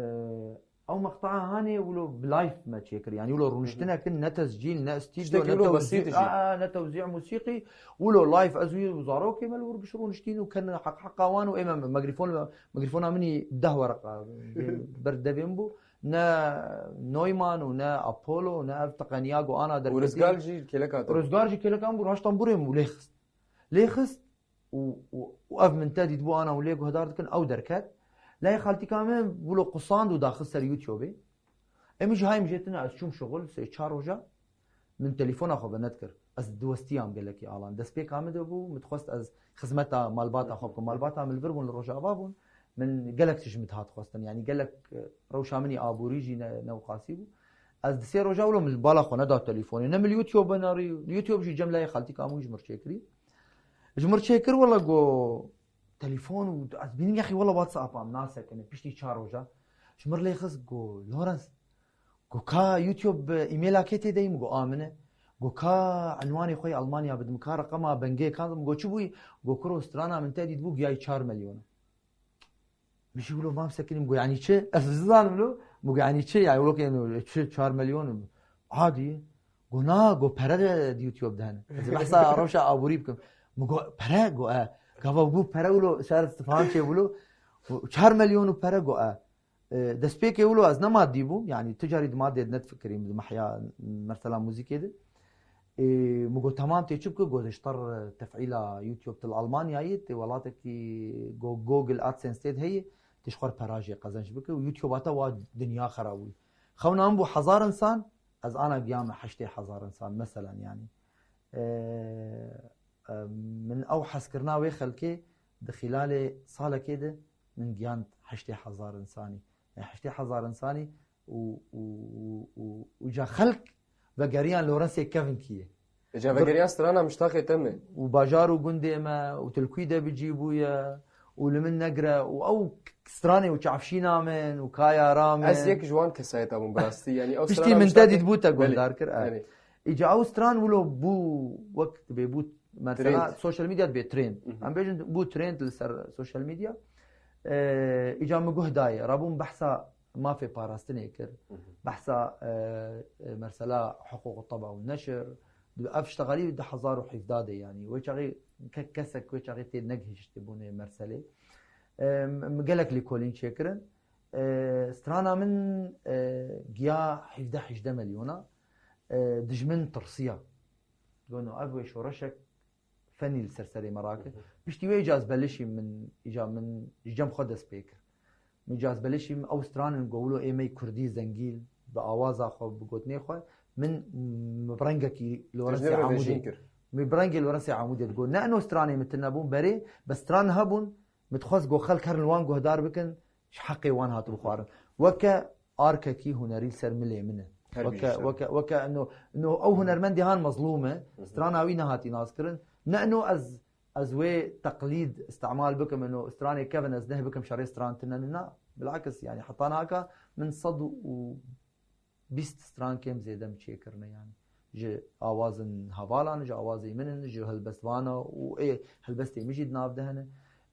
ew meqtaa hanê wilo bi live me çêkir. Yani wilo rûniştinekin ne tescîl, ne stûdyo, Tiştekî ne wilo tewzî-, besît jî. a, a, ne tewzî musîqî. Wilo live ez wî û zarokê me li wir giş rûniştîn û ken heq heqa wan û ê me mikrofon, mikrofona min î deh wereqa ber devê min bû. Ne Neumann û ne Apollo û ne ev teqeniya ku ana Û derketî. Rizgar jî kêleka te. Rizgar jî kêlekan bû, raştan burê min û lê xist. Lê xist û, û, û ev min te dîtbû ana û lê guhdar dikin, ew derket. Layê xaltîka min wilo qusand û daxist ser YouTubeê. Em jî hay min jê tine ez çûm şixul, sê çar roja min telefona xwe vened kir. Ez diwestiyam gelekî Alan. Destpêka min de bû, min dixwest ez xizmeta malbata xwe bikim. Malbata min li vir bûn, li Rojava bûn. Min gelek tişt min dihat xwestin. Yani gelek, e, rewşa min î aborî jî ne, ne wiqasî bû. Ez di sê roja wilo min bala xwe neda telefonê. Ne min li YouTube binarî, li YouTube jî cem layê xaltîka min ji mir çêkirî. Ji mir çêkir wela got telefon û ez bînim yexî wela WhatsApp-a min nasekine piştî çar roja. Ji mir lê xist got, Lawrence, got ka YouTube e-maila kê tê de yî? Min got a min e. Got ka enwanê xwe yê Almanya bidim, ka reqema bengê kan? Min got çi bûyî? Got kuro strana min te dîtbû giyayî çar milyon. Min jî wilo mam sekinî, min got yanî çi? Ez nizanim lo. Min got yanî çi? Yani wilo ke çi çar milyon? Adî. Got na, got pere de di YouTube de hene. Ez ê behsa rewşa aborî bikim. Min got pere? Got e. Gava bû pere wilo ser istifham çêbû lo. Got çar milyon û pere? Got e. E, destpêkê wilo ez ne madî bûm, yani tu carî di madê de nedifikirîm, di mehya mesela muzîkê de. E, min got temam, tê çi bike? Got ji ter tefîla YouTube, tu li Almanyayê, tê welatekî Go-, Google AdSense tê de heye, tê ji xwe re pera jê qezenc bike û YouTube hata wa dinya xera bû. Xewna min bû hezar insan, ez ana giyame heştê hezar insan, meselen yani. E, e, min ew hezkirina wê xelkê di xîlalê salekê de min giyand heştê hezar insanî. Yani heştê hezar insanî û, û, û, û, û ca xelk vegeriyan Lawrenceê kevin kî ye. Ca vegeriyan strana miştaxê te me. Û bajar û gundê me û tilkûyî de bi cî bûye û li min negire û ew stranê û çavşîna min û kayara min. Ez yek ji wan kesayeta bûm bi rastî. Yani ew Piştî strana min te miştaxê dît bû te belê, guhdar kir, e. Belê. Îca ew stran wilo bû wek dibê bû mesela Trend. Social media dibê trend. Mhm. Em bêjin bû trend li ser social media. E, îca min guh dayê. Rabûm behsa mafê parastinê kir. Mhm. Behsa, e, e, mesela hiqûq teba û neşir, Ev ştexalî du hezar û hevdeh de, yanî wê çaxê ke-, kesek wê çaxê tê negihiştibûnê Merselê. E, m-, gelek lêkolîn çêkirin. E, strana min, e, giya hevdeh hejdeh milyona. E, dijmin tirsiya. Gono ev wê şoreşek fenî li ser serê me rake. Piştî wê îca ez belişîm min, îca min ji cem xwe dest pê kir. Min îca ez belişîm ew stranin go wilo ê me yê kurdî zengîn, bi awaza xwe, bi gotinê xwe, min, min bi rengekî li werensê Amûdê. Min bi rengê li werensê Amûdê digot. Ne eno stranê min tune bûn berê, bes stran hebûn, min dixwest go xelk herin li wan guhdar bikin, ji heqê wan hatibû xwarin. Weke arkekî hunerî li ser milê min e. Weke, weke, weke eno, eno ew hunermendê han mezlûm e, strana wî nehatî naskirin. Ne eno ez, ez wê teqlîd îstimal bikim, eno stranê kevin ez neh bikim şerê stran tune ne. Na, bilakis, yanî heta naka min sed û bîst stran kêm zêde min çêkirine, yanî. Ji awazin hevalan, ji awazê min in, ji helbestvana û ê helbestê min jî di nav de hene.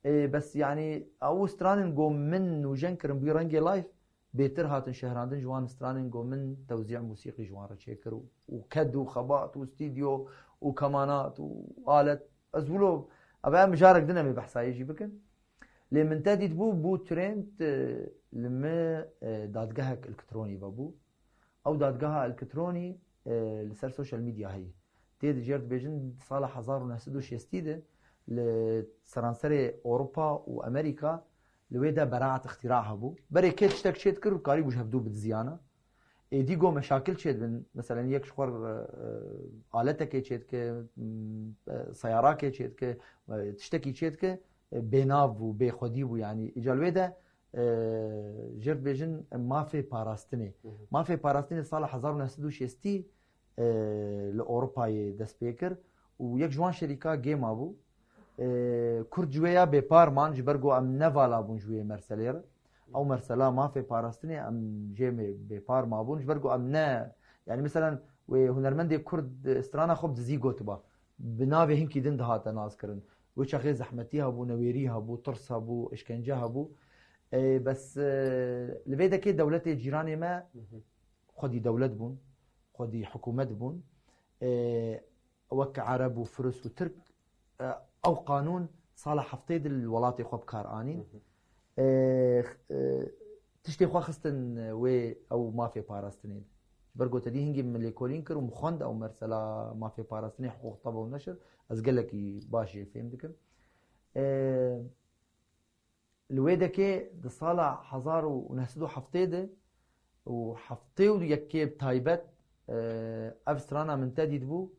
Ê, bes, yanî, ew stranin go min nûjen kirin bûyî rengê live, bêtir hatin şehrandin ji wan stranin go min tewzî musîqî ji wan re çêkir û, û ked û xebat û stûdyo û kemanat û alet. Ez wilo, ev em mijarek din em ê behsa yê jî bikin. Lê min te dîtbû, bû trend, e, li me, e, dadgehek elektronî vebû. Ew dadgeha elektronî, e, li ser social media heye. Tê di jêr dibêjin, di sala hezar û neh sed û şêstî de li seranserê Ewropa û Amerîka li wê de beraat îxtîra hebû. Berê kê tiştek çê dikir, karîbû ji hevdû bidiziyana. Êdî go meşakil çêdibin, meselen yek ji xwe re, e, aletekê çêdike, m, e, seyarakê çêdike, e, tiştekî çêdike, e, bênav bû, bêxwedî bû, yanî îca li wê de, e, jêr dibêjin mafê parastinê. Mafê parastinê sala hezar û neh sed û şêstî, e, li Ewropayê dest pê kir û yek ji wan şerîka gêma bû. E, Kurd ji wê ya bêpar man, ji ber ku em nevala bûn ji wê merselê re. Ew mersela mafê parastinê em jê me bêpar mabûn, ji ber ku em ne, yanî, meselen, wê hunermendê Kurd, e, strana xwe bi dizî gotiba. Bi navê hinkî din dihate naskirin. Wê çaxê zehmetî hebû, newêrî hebû, tirs hebû, işkence hebû. E, bes, e, li vê dekê dewletê cîranê me xwedî dewlet bûn, xwedî hikûmet bûn. E, wek Ereb û Firis û Tirk, e, ew qanûn sala heftê de li welatê xwe bi kar anîn. E, e, tiştê xwe xistin wê ew mafê parastinê de. Ji ber ku te dî hingî min lêkolîn kir û min xwend ew mersela mafê parastinê, hiqûq tebe û neşir, ez gelekî baş jê fêm dikim. E, Li wê dekê di sala hezar û neh sed û heftê de û heftê û yekê bi taybet, e, ev strana min te dîtibû,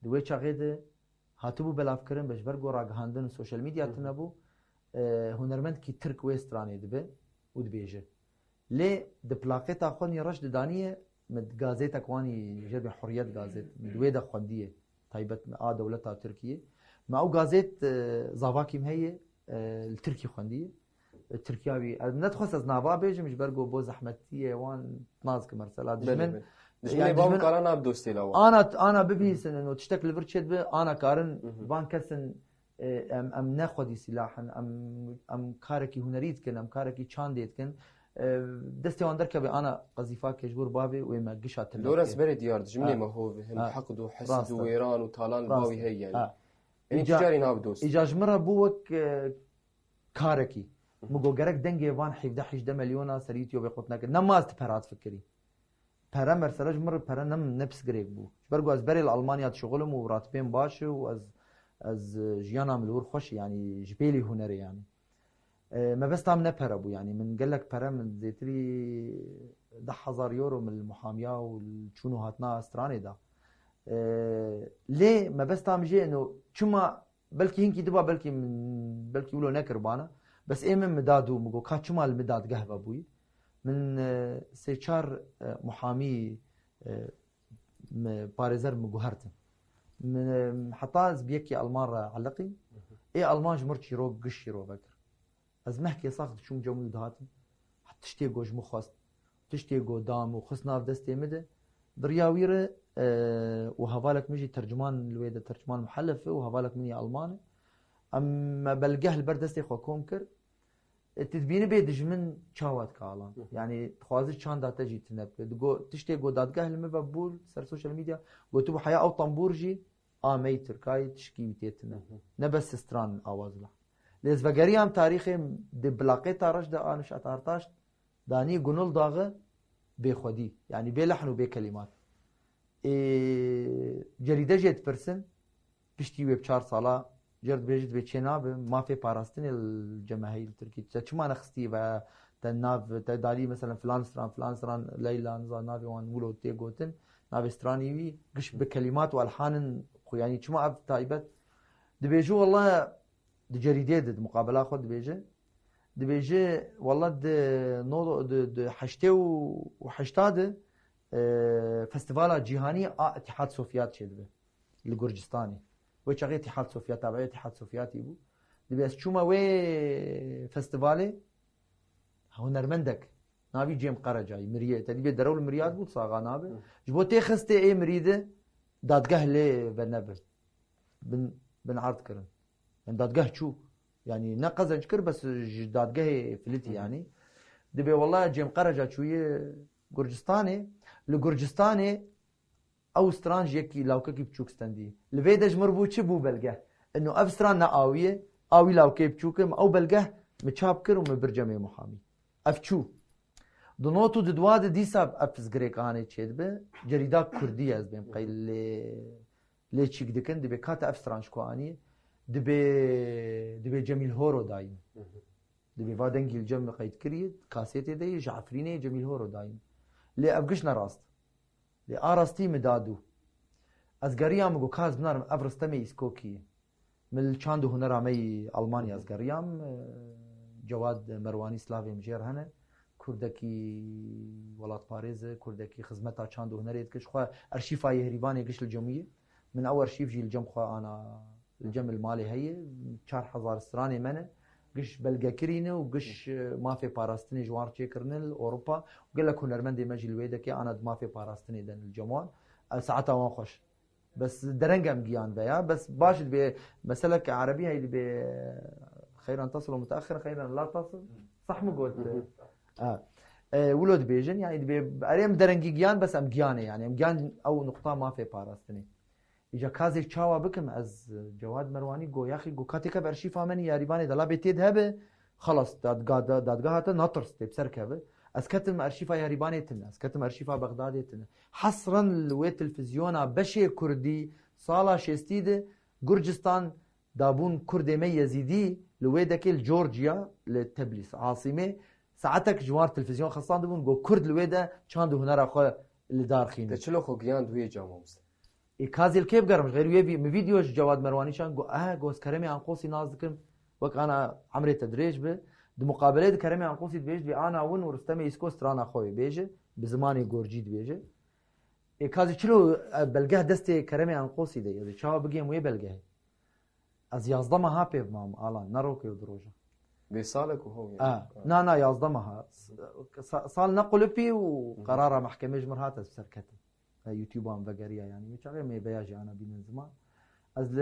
di wê çaxê de hatibû belavkirin, be ji ber ku ragihandin û social media tune bû, e, hunermendkî Tirk wê stranê dibe û dibêje. Lê di plaqêta xwe nî reş didaniye, min di gazêtek wanî jê be Hurriyet gazêt, min di wê de xwendiye. Taybet me a dewleta Tirkiyê. Me ew gazêt, e, zavakî me heye, e, li Tirkî xwendiye. E, Tirkiya wî, ez nedixwest ez nava bêjim, ji ber ku bo zehmetiyê wan nazikim mersela. Belê, dijmin, belê. Dijminê yani bav dijmin kara nav dostê la wan. Ana, ana bibîsin, ino tiştek li vir çêdibe, ana karin van kesin, e, em, em ne xwedî sîlah in, em, em karekî hunerî dikin, em karekî çandê dikin. E, destê wan derkeve ana qezîfakê ji bo bavê wê me gişa tune Lawrence dike. Berê diyar dijminê me hov, hem heqd û hesd û wêran û talan bawî heye yani. Ê, îca, carî nav dost. Îca ji min re bû wek, e, karekî. Min got gerek dengê van hevdeh hejdeh milyona ser YouTubeê qut neke. Nema ez ti pera difikirî. Pere mersele ji min re pere ne, ne pirsgirêk bû. Ji ber ku ez berê li Almanya dişuxilim û ratibêm baş e û ez, ez, e, jiyana min li wir xweş e, yanî ji pêlî hunerê yanî. E, mebesta min ne pere bû, yanî min gelek pere, min zêtirî deh hezar euro min li muhamiya û li çûn û hatina stranê da. E, lê mebesta min jê ino çima, belkî hinkî diba, belkî min, belkî wilo nekirbana. Bes ê min mi da dû, min got, ka çima li min dadgeh vebûyî? Min, e, sê çar, e, muhamî, e, mi parêzer mi guhertin. Min, e, heta ez bi yekî Alman re eliqî. Ê Alman ji mir çîrok, giş çîrok vekir. Ez mehkê sax diçûm cem wî dihatim. Tiştê go ji min xwest. Tiştê go da min û xist nav destê min de. Di riya wî re, e, û hevalek min jî terciman li wê de, terciman muhellef e û hevalek min yê Alman e. Em me belgeh li ber destê xwe kom kir. E, tu dibînî bê dijmin çawa dike alan. Hı hı. Yani dixwazi çanda te jî tune bike. Digo, tiştê go dadgeh li min ve bû ser social media. Gotibû heya ew tembûr jî a me yî Tirkayî tişkî wî tê tune. Hı hı. Ne bes stran awa zila. Lê ez vegeriyam tarîxê di bilaqê Tareş de a Nuşat Artaş danî Gunul Dağı bê xwedî. Yani bê lehn û bê kelîmat. Ê, cerîde jê dipirsin, piştî wê bi çar sala, cer dibêjit vê çê nabe, mafê parastinê li cem me heyî li Tirkî. Te çima nexistî ve te nav, te dalî mesela filan stran, filan stran, Leyla, niza navê wan wilo tê gotin, navê stranî wî, giş bi kelîmat û elhanin xwe, yanî çima ev taybet? Dibêje, wela di cerîdê de, di muqabela xwe dibêje, dibêje, wela di no, di, di heştê û heşta de, e, festivala cîhanî a Îtîhad Sovyat çêdibe li Gurcistanê. Wê çaxê Îtîhad Sovyat, tabiê Îtîhad Sovyatî bû. Dibê ez çûme wê festivalê, hunermendek, navî Cem Karecayî, miriye. Te dibê derew li miriyat bû, saxa nabe. Hı. Ji bo tê xistê ê mirî de dadgeh lê venebe. Bin, bin ard kirin. Yani dadgeh çû. Yani ne qezenc kir, bes ji dadgehê filitî. Hı hı. Yani. Dibê wela Cem Kareca çûye Gurcistanê. Li Gurcistanê ew stran ji yekî lawkekî biçûk stendî. Li vê de ji mir bû çi bû belge? Ino ev stran ne awî ye, awî lawkê biçûk e, min ew belge min çap kir û min bir cemê muhamî. Ev çû. Di not û di dua de dîsa ev pirsgirêk anê çêdibe. Cerîda Kurdî ez bêm qey lê, lê çîk dikin, dibê ka te ev stran ji ku anî, dibê, dibê Cemîl Horo dayî. Hı hı. Dibê va dengî li cem min qeyd kiriye, kasetê de ye, ji Efrînê ye, Cemîl Horo dayî. Lê ev giş ne rast. Lê a rastî min da dû. Ez geriyam, min got, ka ez binarim ev Ristemê Îskokî ye. Min li çand û hunera me yî Almanya ez geriyam, e, Cewad Merwanî, slavê min jê re hene. Kurdekî welatparêz e, kurdekî xizmeta çand û hunerê dike. Ji xwe erşîfa Yêhrîvanê giş li cem wî ye. Min ew erşîf jî li cem xwe ana, li cem li malê heye. Çar hezar stranê me ne. Giş belgekirî ne û giş, e, mafê parastinê ji wan re çêkirine li Ewropa. Û gelek hunermendê me jî li wê dekê ana di mafê parastinê de ne li cem wan. E, saeta wan xweş. Bes dereng em giyan veya, bes baş dibê, meseleke erebî heyî dibê, xeyran tasil û mutaxir, xeyran la tasil. Sah mi got? Hı hı. Ha. E, wilo dibêjin, yani dibê, erê em derengî giyan, bes em giyanê, yani em giyan ew nuqta mafê parastinê. Îca kazê çawa bikim ez, Cewad Merwanî go, yaxî go, katê ke bi erşîfa me nî Yarîvanê de labê tê de hebe, xelas, dadga-, da-, dadgeha te natirs tê bi ser keve. Ez ketim erşîfa Yarîvanê tine, ez ketim erşîfa Bexdadê tine. Hesren li wê telfizyona beşê kurdî sala şêstî de Gurcistan dabûn kurdê me yezîdî li wê dekê li Georgia, li Teblîs, asîmê, saetek ji wan telfizyon xestandibûn, got kurd li wê de çand û hunera xwe li dar xînin. Te çilo xwe giyand wê ca mamoste? Ê, ka zî li kê bigerim, ji xêr wê vî-, min vîdeo ji Cewad Merwanî çand, got, eh, got, ez Keremê Anqosî nas dikim, wek ana emrê te dirêj bi. Di muqabeleyê de Keremê Anqosî dibêje, dibê ana win û Ristemê Îsko strana xwe wê bêje, bi zimanê gorcî dibêje. Ê, ka zî çilo, e, belgeh destê Keremê Anqosî de ye, ez ê çawa bigêm wê belgehê? Ez yazdeh meha pê bimam, Alan, ne rokê û du roja. Vê salek û hew yani. A, na, na, yazdeh meha. Sa-, sal ne qulipî û Hı hı. Qerara mehkemê ji mir hat ez bi ser ketim. E, YouTube-a min vegeriya, yani. Wî çaxê mêveya jî ana bînin ziman. Ez li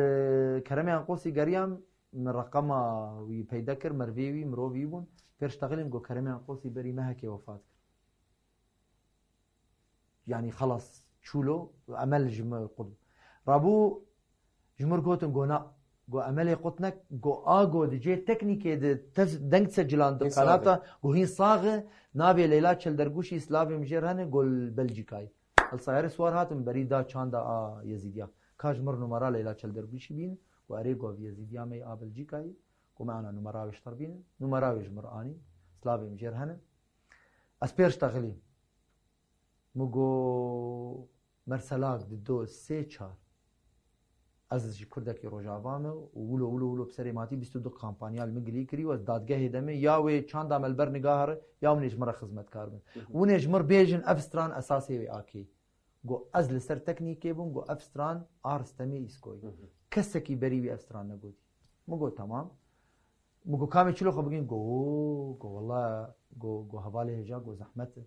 Keremê Anqosî geriyam, min reqema wî peyde kir, mervê wî, mirovî bûn. Pêr ştexilîm, got, Keremê Anqosî berî mehekê wefat kir. Yani xelas, çûlo, emel ji min qut. Rabû, ji mir gotin, go na, go emelê qut nek, go a go di cê teknîkê de tez-, deng secilan di Hîn sax e. Qenata, go hîn sax e, navê Leyla Çeldergûşî, slavê min jê re hene, go li Belcîkayê. El sayarê siwar hatim berî da çanda a Yezîdiya. Ka ji mir numara Leyla Çeldergûşî bînin, go erê, go ev Yezîdiya me yê a Belcîkayê, go me ana numara wê ji te re bînin, numara wê ji mir anî, slavê min jê re hene. Ez pêr ştexilîm. Min got, merselak di do sê çar. Ez ji kurdekî Rojava me û wilo, wilo, wilo bi serê matî bîst û du kampanya li min gilî kirî û ez dadgehê de me ya wê çanda me li ber nigaha re ya winê ji min re xizmetkar bin. Hı hı. Winê ji min re bêjin ev stran esasê wê akê. Got, ez li ser teknîkê bûm, got, ev stran a Ristemê Îskoyî. Hı hı. Kesekî berî wî ev stran negotî. Min got, temam. Min got, kamê çilo xwe bigihîn? Go, go, wela, go, go, hevalê hêja, go, zehmet e.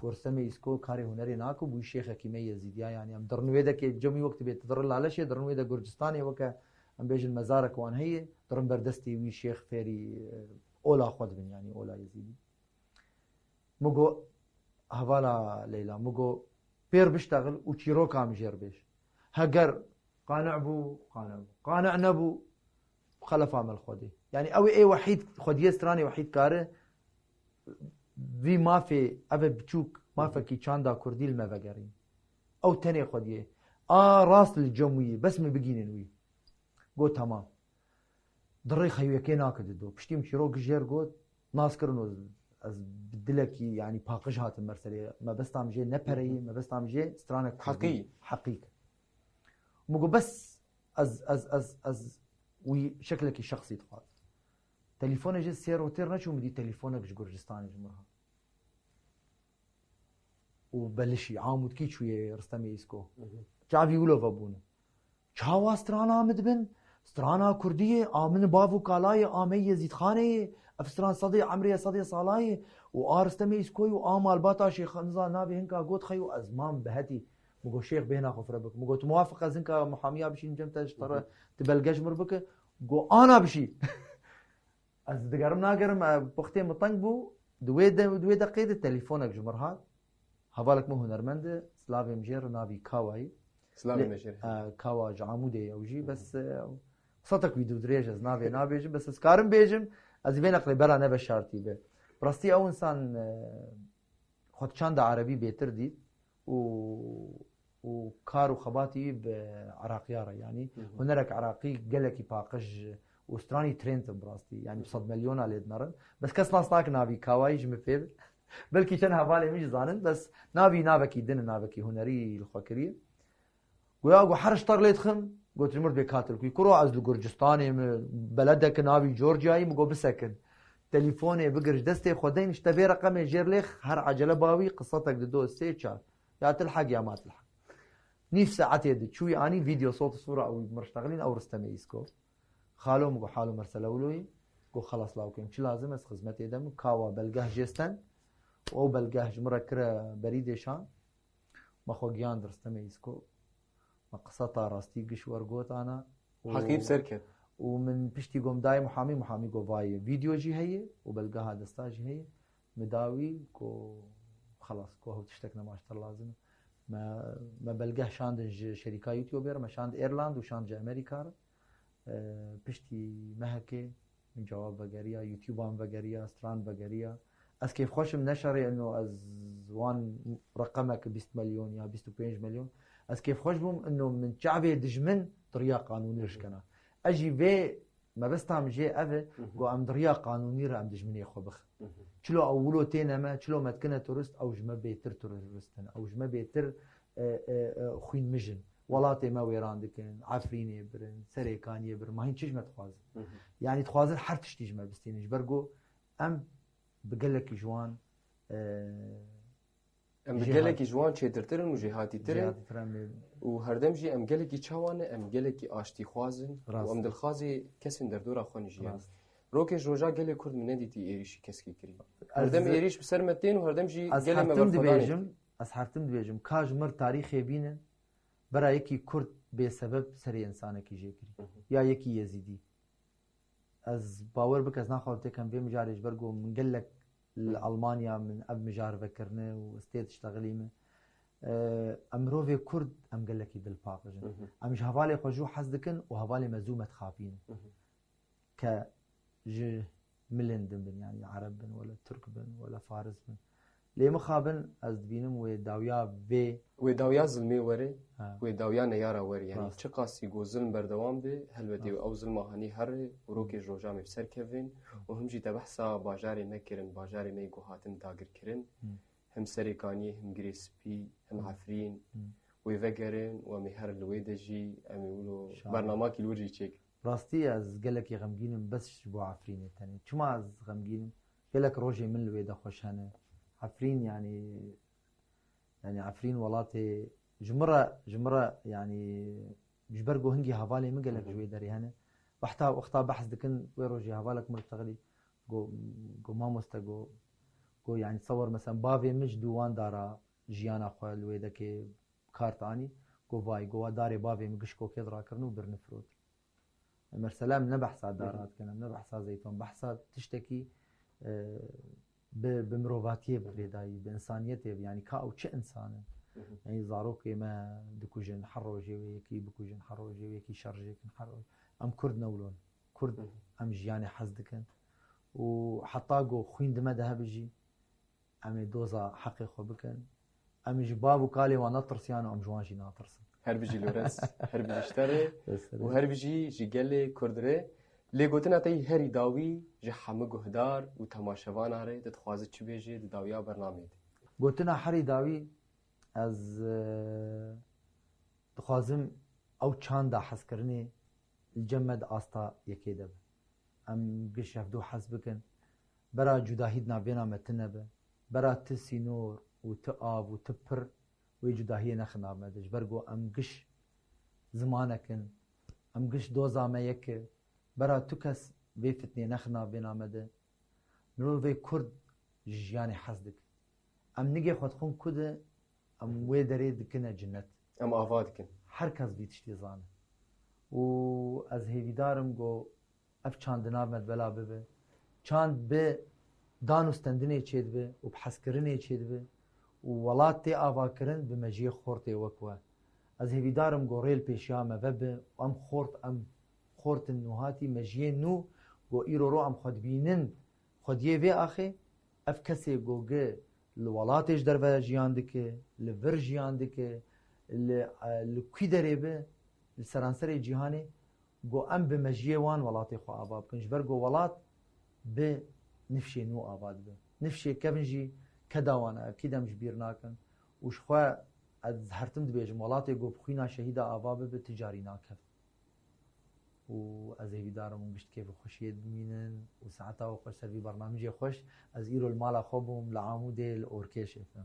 Go, Ristemê Îsko karê hunerê nake, bûyî şêxekî me Yezîdiya, yani em dirin wê dekê cemî wek dibê, tu dirin Laleşê, dirin wê de Gurcistanê weke, em bêjin mezarek wan heye, dirin ber destê wî şêx fêrî, e, ola xwe dibin, yanî ola Yezîdî. Min got, hevala Leyla, min got, pêr biştexil û çîroka min jêr bêj. Heger qane bû, qane bû. Qane nebû, xelefa me li Xwedê. Yanî ew ê wehîd, xwediyê stranê wehîd kare vî mafê, ev e biçûk, mafekî çanda kurdî li me vegerîn. Ew tenê xwediyê. A rast li cem wî, bes min bigînin wî. Got, temam. Dirê xeyûyekê nake dido. Piştî min çîrok jêr got, nas kirin û ez bi dilekî, yanî paqij hatim merselê. Mebesta min jê ne pereyî, mebesta min jê stranek kurdî. Heqî. Heqî. Min got, bes ez, ez, ez, ez wî şeklekî şexsî dixwazim. Telefone jê sêr û têr neçû, min dî telefonek ji Gurcistanê ji min re hat. Û belişî, Amûdkî çûye Ristemê Îsko. Çavî wilo vebûne. Çawa strana min dibin? Strana kurdî ye, a min bav û kala ye, a me Yezîdxanê ye. Ev stran sedê emrê ye, sedê sala ye. Û a Ristemê Îskoyî û a malbata Şêx, niza navê hinka got xeyo ez mam bi hetî. Min got, Şêx bêhna xwe fire bik. Min got, tu muwafiq ez hinka muhamiya bişînim cem te ji te re, tu belge ji mir bike. Got, ana bişî. Ez digerim nagerim, e, puxtê min teng bû. Di wê de, di wê deqê de telefonek ji mir hat. Hevalek min hunermend e, silavê min jê re, navî Kawayî. Silavê Lê, me jê re. E, Kawa ji Amûdê ye ew jî, bes, e, setek wî dû dirêj ez navê nabêjim, bes ez karim bêjim, ez ê vê neqlê bela ne veşartî be. Bi rastî ew însan, e, xwe di çanda erebî bêtir dît û, û kar û xebatî wî bi Iraqiya re, yanî Hı hı. hunerek Iraqî gelekî paqij û stranî trend in bi rastî, yanî bi sed milyona lê dinerin. Bes kes nas nake navî Kawayî ji min fê be. Belkî çend hevalê min jî zanin, bes navî navekî din, navekî hunerî li xwe kiriye. Goya got, her ji te re lê dixim, got, ji mir bê katil kû. Kuro ez li Gurcistanê me, beledeke navî Georgiayî, min got, bisekin. Telefonê bigir ji destê xwe deyn, ji te vê reqemê jêr lêx, her ecele bawî, qisetek dido sê çar. Ya tilheq ya ma tilheq. Nîv saetê di çûyî anî, vîdeo, sot û sûra ew mir ştexilîn, ew Ristemê Îsko. Xalo, min got, halo mersele wilo yî. Got, xelas lawkêm, çi lazim ez xizmetê de me. Kawa belgeh jê stend. Û ew belgeh ji min re kire berî dêşan. Me xwe giyand Ristemê Îsko. Me qiseta rastî giş wergot ana. Û Heqî bi ser ket. Û min piştî got, min dayê muhamî, muhamî got, vayê vîdeo jî heye û belgeha desta jî heye. Min da wî, got, xelas, got, ew tiştek nema ji te lazim e. Me, me belgeh şandin ji şerîka YouTubeê re, me şand Îrland û şand ji Amerîka re. E, piştî mehekê min cewab vegeriya, YouTube-a min vegeriya, stran vegeriya. Ez kêfxweş im, ne şerê ino ez wan reqemek bîst milyon ya bîst û pênc milyon. Ez kêfxweş bûm ino min çavê dijmin di riya qanûnî rişkena. Ez jî vê mebesta min jê ev e, Hı hı. ku em di riya qanûnî re em dijminê xwe bixin. Hı hı. Çilo ew wilo têne me, çilo me dikine turist, ew ji me bêtir turist in. Ew ji me bêtir, e, e, e, xwînmij in. Welatê me wêran dikin, Efrînê birin, Serêkaniyê birin. Ma hîn çi ji me dixwazin? Hı hı. Yanî dixwazin her tiştî ji me bistînin. Ji ber ku em bi gelekî ji wan, e, Em bi jêhat-, gelekî ji wan çêtirtir in û jêhatîtir in. Jêhatîtir in. Û herdem jî em gelekî çawa ne, em gelekî aştîxwaz in. Rast. Û em dilxwazê kesên derdora xwe ne jî ye. Rast. Rokê ji roja gelê Kurd min nedîtî êrîşî keskî kirî. Ez Herdem êrîş bi ser me tên û herdem jî ez gelê me hertim berxwedan dibêjim, ez hertim dibêjim, ka ji mir tarîxê bînin, bera yekî Kurd bêsebeb serê însanekî jê kirî. Hı hı. Ya yekî Yezîdî. Ez bawer bike, ez naxwazim têkem vê mijarê, ji ber ku min gelek li Hı. Almanya min ev mijar vekirine û ez tê diştexilîme. Eee, em mirovê Kurd, em gelekî dilpaqij in. Hı hı. Em ji hevalê xwe jû hez dikin û hevalê me zû me dixapînin. Hı hı. Ke ji milên din bin, yanî Ereb bin, wele Tirk bin, wele Faris bin. Lê mixabin ez dibînim wê dawiya vê Wê dawiya zilmê were, Ha. wê dawiya neyara were. Yanî Rast. çiqasî ku zilm berdewam be, helbetê Rast. ew zilma hanî here û rokê ji roja me bi ser kevin û him jî te behsa bajarê me kirin, bajarê me yê ku hatin dagirkirin. Hı. Him Serêkaniyê, him Girê Spî, him Hı. Efrîn. Hı. Wê vegerin û em ê her li wê de jî em ê wilo Şahane. bernamakî li wir jî çêkin. Rastî ez gelekî xemgîn im bes ji bo Efrînê tenê. Çima ez xemgîn im? Gelek rojê min li wê de xweş hene. Efrîn, yanî, yanî Efrîn welatê ji min re, ji min re, yanî ji ber ku hingî hevalê min gelek Hı hı. ji wê derê hene. Wexta, wexta behs dikin, wê rojê hevalek min li texilî got, got, mamoste, got, got, yanî sewar, mesela bavê min ji dû wan dara jiyana xwe li wê dekê kar anî. Got, vay, got, wa darê bavê min giş kokê dirakirin û birin firotin. Mesela em ne behsa dara dikin, em ne behsa zeyton, behsa tiştekî, e, bi, bi mirovatiyê bi rêdayî, bi insaniyetê bi, yanî ka ew çi insan in? Yanî zarokê me dikujin, her rojê wê yekî bikujin, her rojê wê yekî şerjê kin, her roj-, em Kurd ne wilo ne. Kurd, em ji yanê hez dikin. Û heta ku xwîn di me de hebe jî, em ê doza heqê xwe bikin. Em ji bav û kalê wan netirsiyan û em ji wan jî natirsin. Her bijî Lorenz, her bijî ji te re û her bijî ji gelê Kurd re. Lê gotina te yî herî dawî ji hemû guhdar û temaşevana re, tu dixwaze çi bêjî di dawiya bernameyê de? Gotina herî dawî, ez, e, dixwazim ew çanda hezkirinê li cem me di asta yekê de be. Em giş hevdu hez bikin. Bera cudahî di navbêna me tune be. Bera ti sînor û ti av û ti pir wê cudahiyê nexin nav me de. Ji ber ku em giş zimanek in, em giş doza me yek e. Bera tu kes vê fitnê nexin navbêna me de. Mirovê Kurd ji jiyanê hez dike. Em nigê xwe dixwin ku de, em wê derê dikine cinet. Em ava dikin. Her kes vî tiştî zane. Û ez hêvîdar im ku ev çand di nav me de bela bibe. Çand bi dan û stendinê çêdibe û bi hezkirinê çêdibe û welat tê avakirin bi mejiyê xortê wek we. Ez hêvîdar im ku rê li pêşiya me vebe û em xort, em xortin nûhatî, mejiyê nû ku îro ro em xwe dibînin, xwediyê vê axê, ev kesê ku gi li welatê ji derve jiyan dike, li vir jiyan dike, li, e, li kwî derê be, li seranserê cîhanê, ku em bi mejiyê wan welatê xwe ava bikin. Ji ber ku welat bi nifşê nû ava dibe. Nifşê kevin jî keda wan e, ekîd em ji bîr nakin. Û ji xwe ez her tim dibêjim, welatê ku bi xwîna şehîda ava bibe, ti carî nakeve. Û ez hêvîdar im hûn gişt kêf û xweşiyê dimînin û saeta we xweş ser vî bernamijê xweş. Ez îro li mala xwe bûm, li Amûdê, li Orkê F M.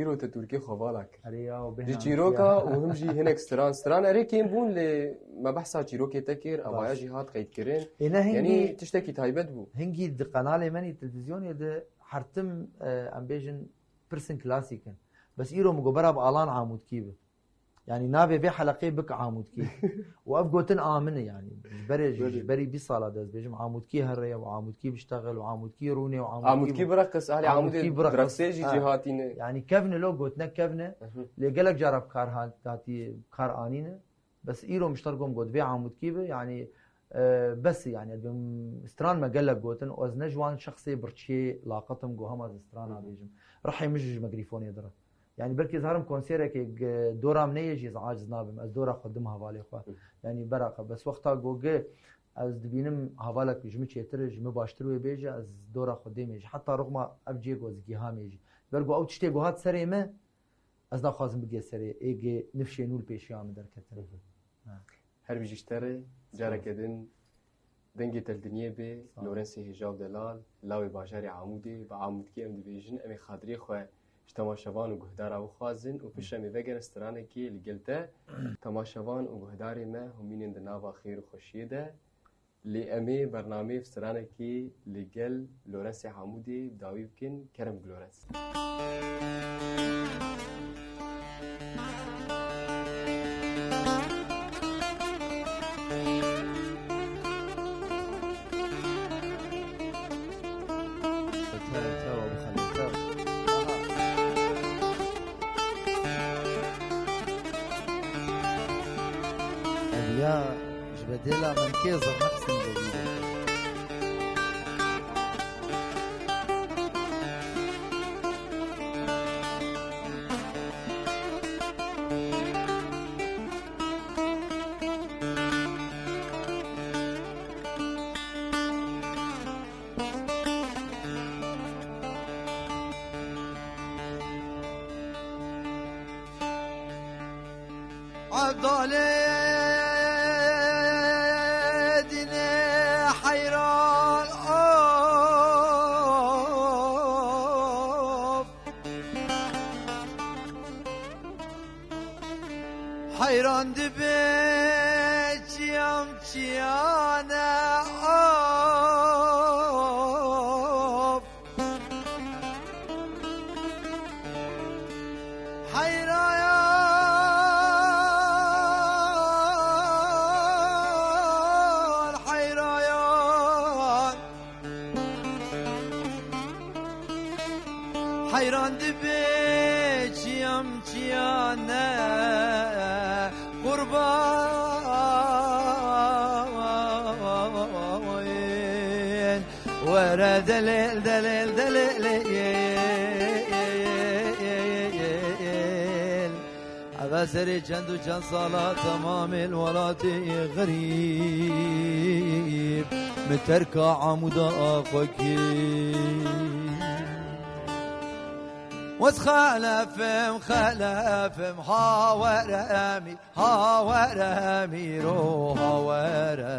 Îro te Tirkî xwe vala kir. Erê ya, û bêhna Ji çîroka û him jî hinek stran. Stran erê kêm bûn, lê me behsa çîrokê te kir, evaya jî hat qeydkirin. Ê, ne hingî, Yanî tiştekî taybet bû. Hingî di qenalê me nî televîzyonê de her tim, e, em bêjin, pirsin klasîk in. Bes îro min got, bera bi Alan Amûdkî bi. Yanî navê vê heleqê bik Amûdkî. Û ev gotin a min e yanî. Ji berê jî, Belê. ji berî bîst sala de ez bêjim Amûdkî here û Amûdkî biştexil û Amûdkî rûnê û Amûdkî Amûdkî bû-, birexis, alî Amûdkî Amûdê birexis. Birexisê jî Ha. cîhatî ne. Yanî kevn e lo gotin e kevn e. Hı hı. Lê gelek cara bi kar hat-, hatî kar anîne. Bes îro mişter gom got vê Amûdkî bi, yanî, e, bes e, yanî, ez bim stran me gelek gotin û ez ne ji wan şexsê birçiyê laqet im, go hema ez strana Hı hı. bêjim. Rihê min jî ji mikrîfonê dire. Yanî belkî ez herim konserekê g-, dora min neyê jî ez aciz nabim. Ez dora xwe dim hevalê xwe. Hı. Yanî beraqa. Bes wexta go gi ez dibînim hevalek ji min çêtir e, ji min baştir wê bêje, ez dora xwe dêmê jî. Heta rixma ev cihê go ez gihamê jî. Ber go ew tiştê go hat serê me, ez naxwazim bigê serê êgê nifşê nû li pêşiya min derketin. Hı hı. Ha. Her bijî ji te re, careke din dengê te li dinyê bê, Sağ ol. Lorensê Hêja û Delal, lawê bajarê Amûdê, bi Amûdkî em dibêjin, em ê xatirê xwe ji temaşevan û guhdara bixwazin û piştre em ê vegerin stranekê li gel te. Temaşevan û guhdarê me hûn mînin di nava xêr û xweşiyê de. Lê em ê bernameyê bi stranekê li gel Lorensê Amûdê bi dawî bikin. Kerem bi Lorens. Ev ya ji bedêla min kê zirnexsin jebî. Edaletine hayran of. Hayran dibe çiyam çiyane of. Hayraya Heyran dibe çiyam çiyane qurban. Were delil, delil, delil. Eve serê çend û çend sala temamê li welatê xerîb min terka Amûda xwe kir. Wez xelefim, xelefim, ha were emîr, ha were emîro, ha were.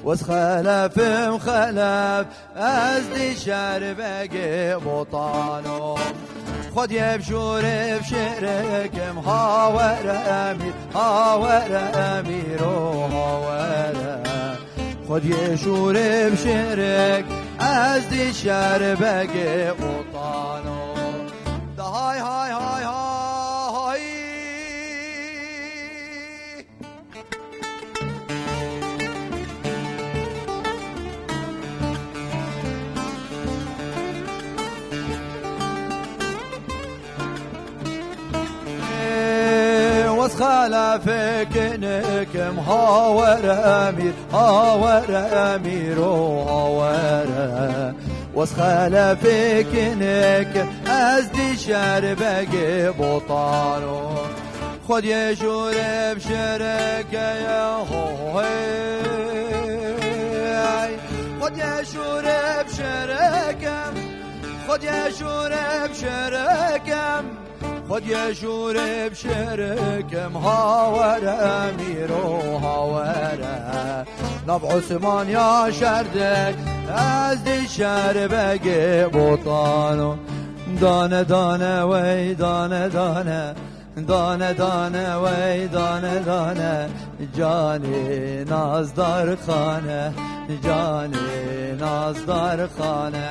Wez xelefim, xelef, ez dî şerbegê Botano. Xwediyê bişûrê bişêrekim, ha were emîr, ha were emîro, ha were. Xwediyê şûrê bişêrek, ez dî şerbegê Botano. Da hay, hay, hay, hay. Wez xelefê kinikim, ha were emîr, ha were emîro, ha were. Wez xelefê kinikim, ez dî şerbegê Botano. Xwediyê şûrê bişêreke ye, ho, hey. Xwediyê şûrê bişêrekem, Xwediyê şûrê bişêrekem, Xwediyê şûrê bişêrekem, ha were emîro, ha were. Nav Osmaniya şerdek, ez dî şerbegê Botano. Dane dane wey, dane dane. Dane dane wey, dane dane, canê Nazdar Xane, canê Nazdar Xane.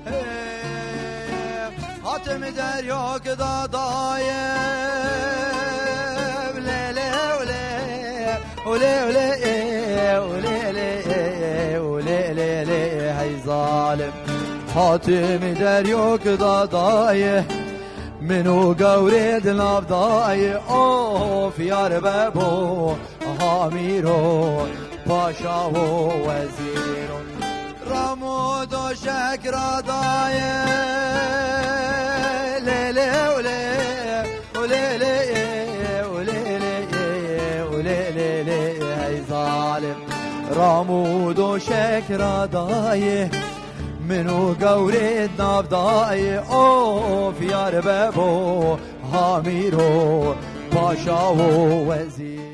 Hey, hatim deryok dadaye, le, le, le, le, le, le, le, le, le, le, le, le, hey zalim. Hatim deryok dadaye, Min û gewrê di nav dayê, of yar bebo, hamîro, paşa û wezîro. Ramo do şekra dayê, lê lê û lê, û lê lê, û lê lê, û lê lê lê, ey zalim. Ramo do şekra dayê, Min û gewrê di nav dayê, of yar bebo, hamîro, paşa û wezîr.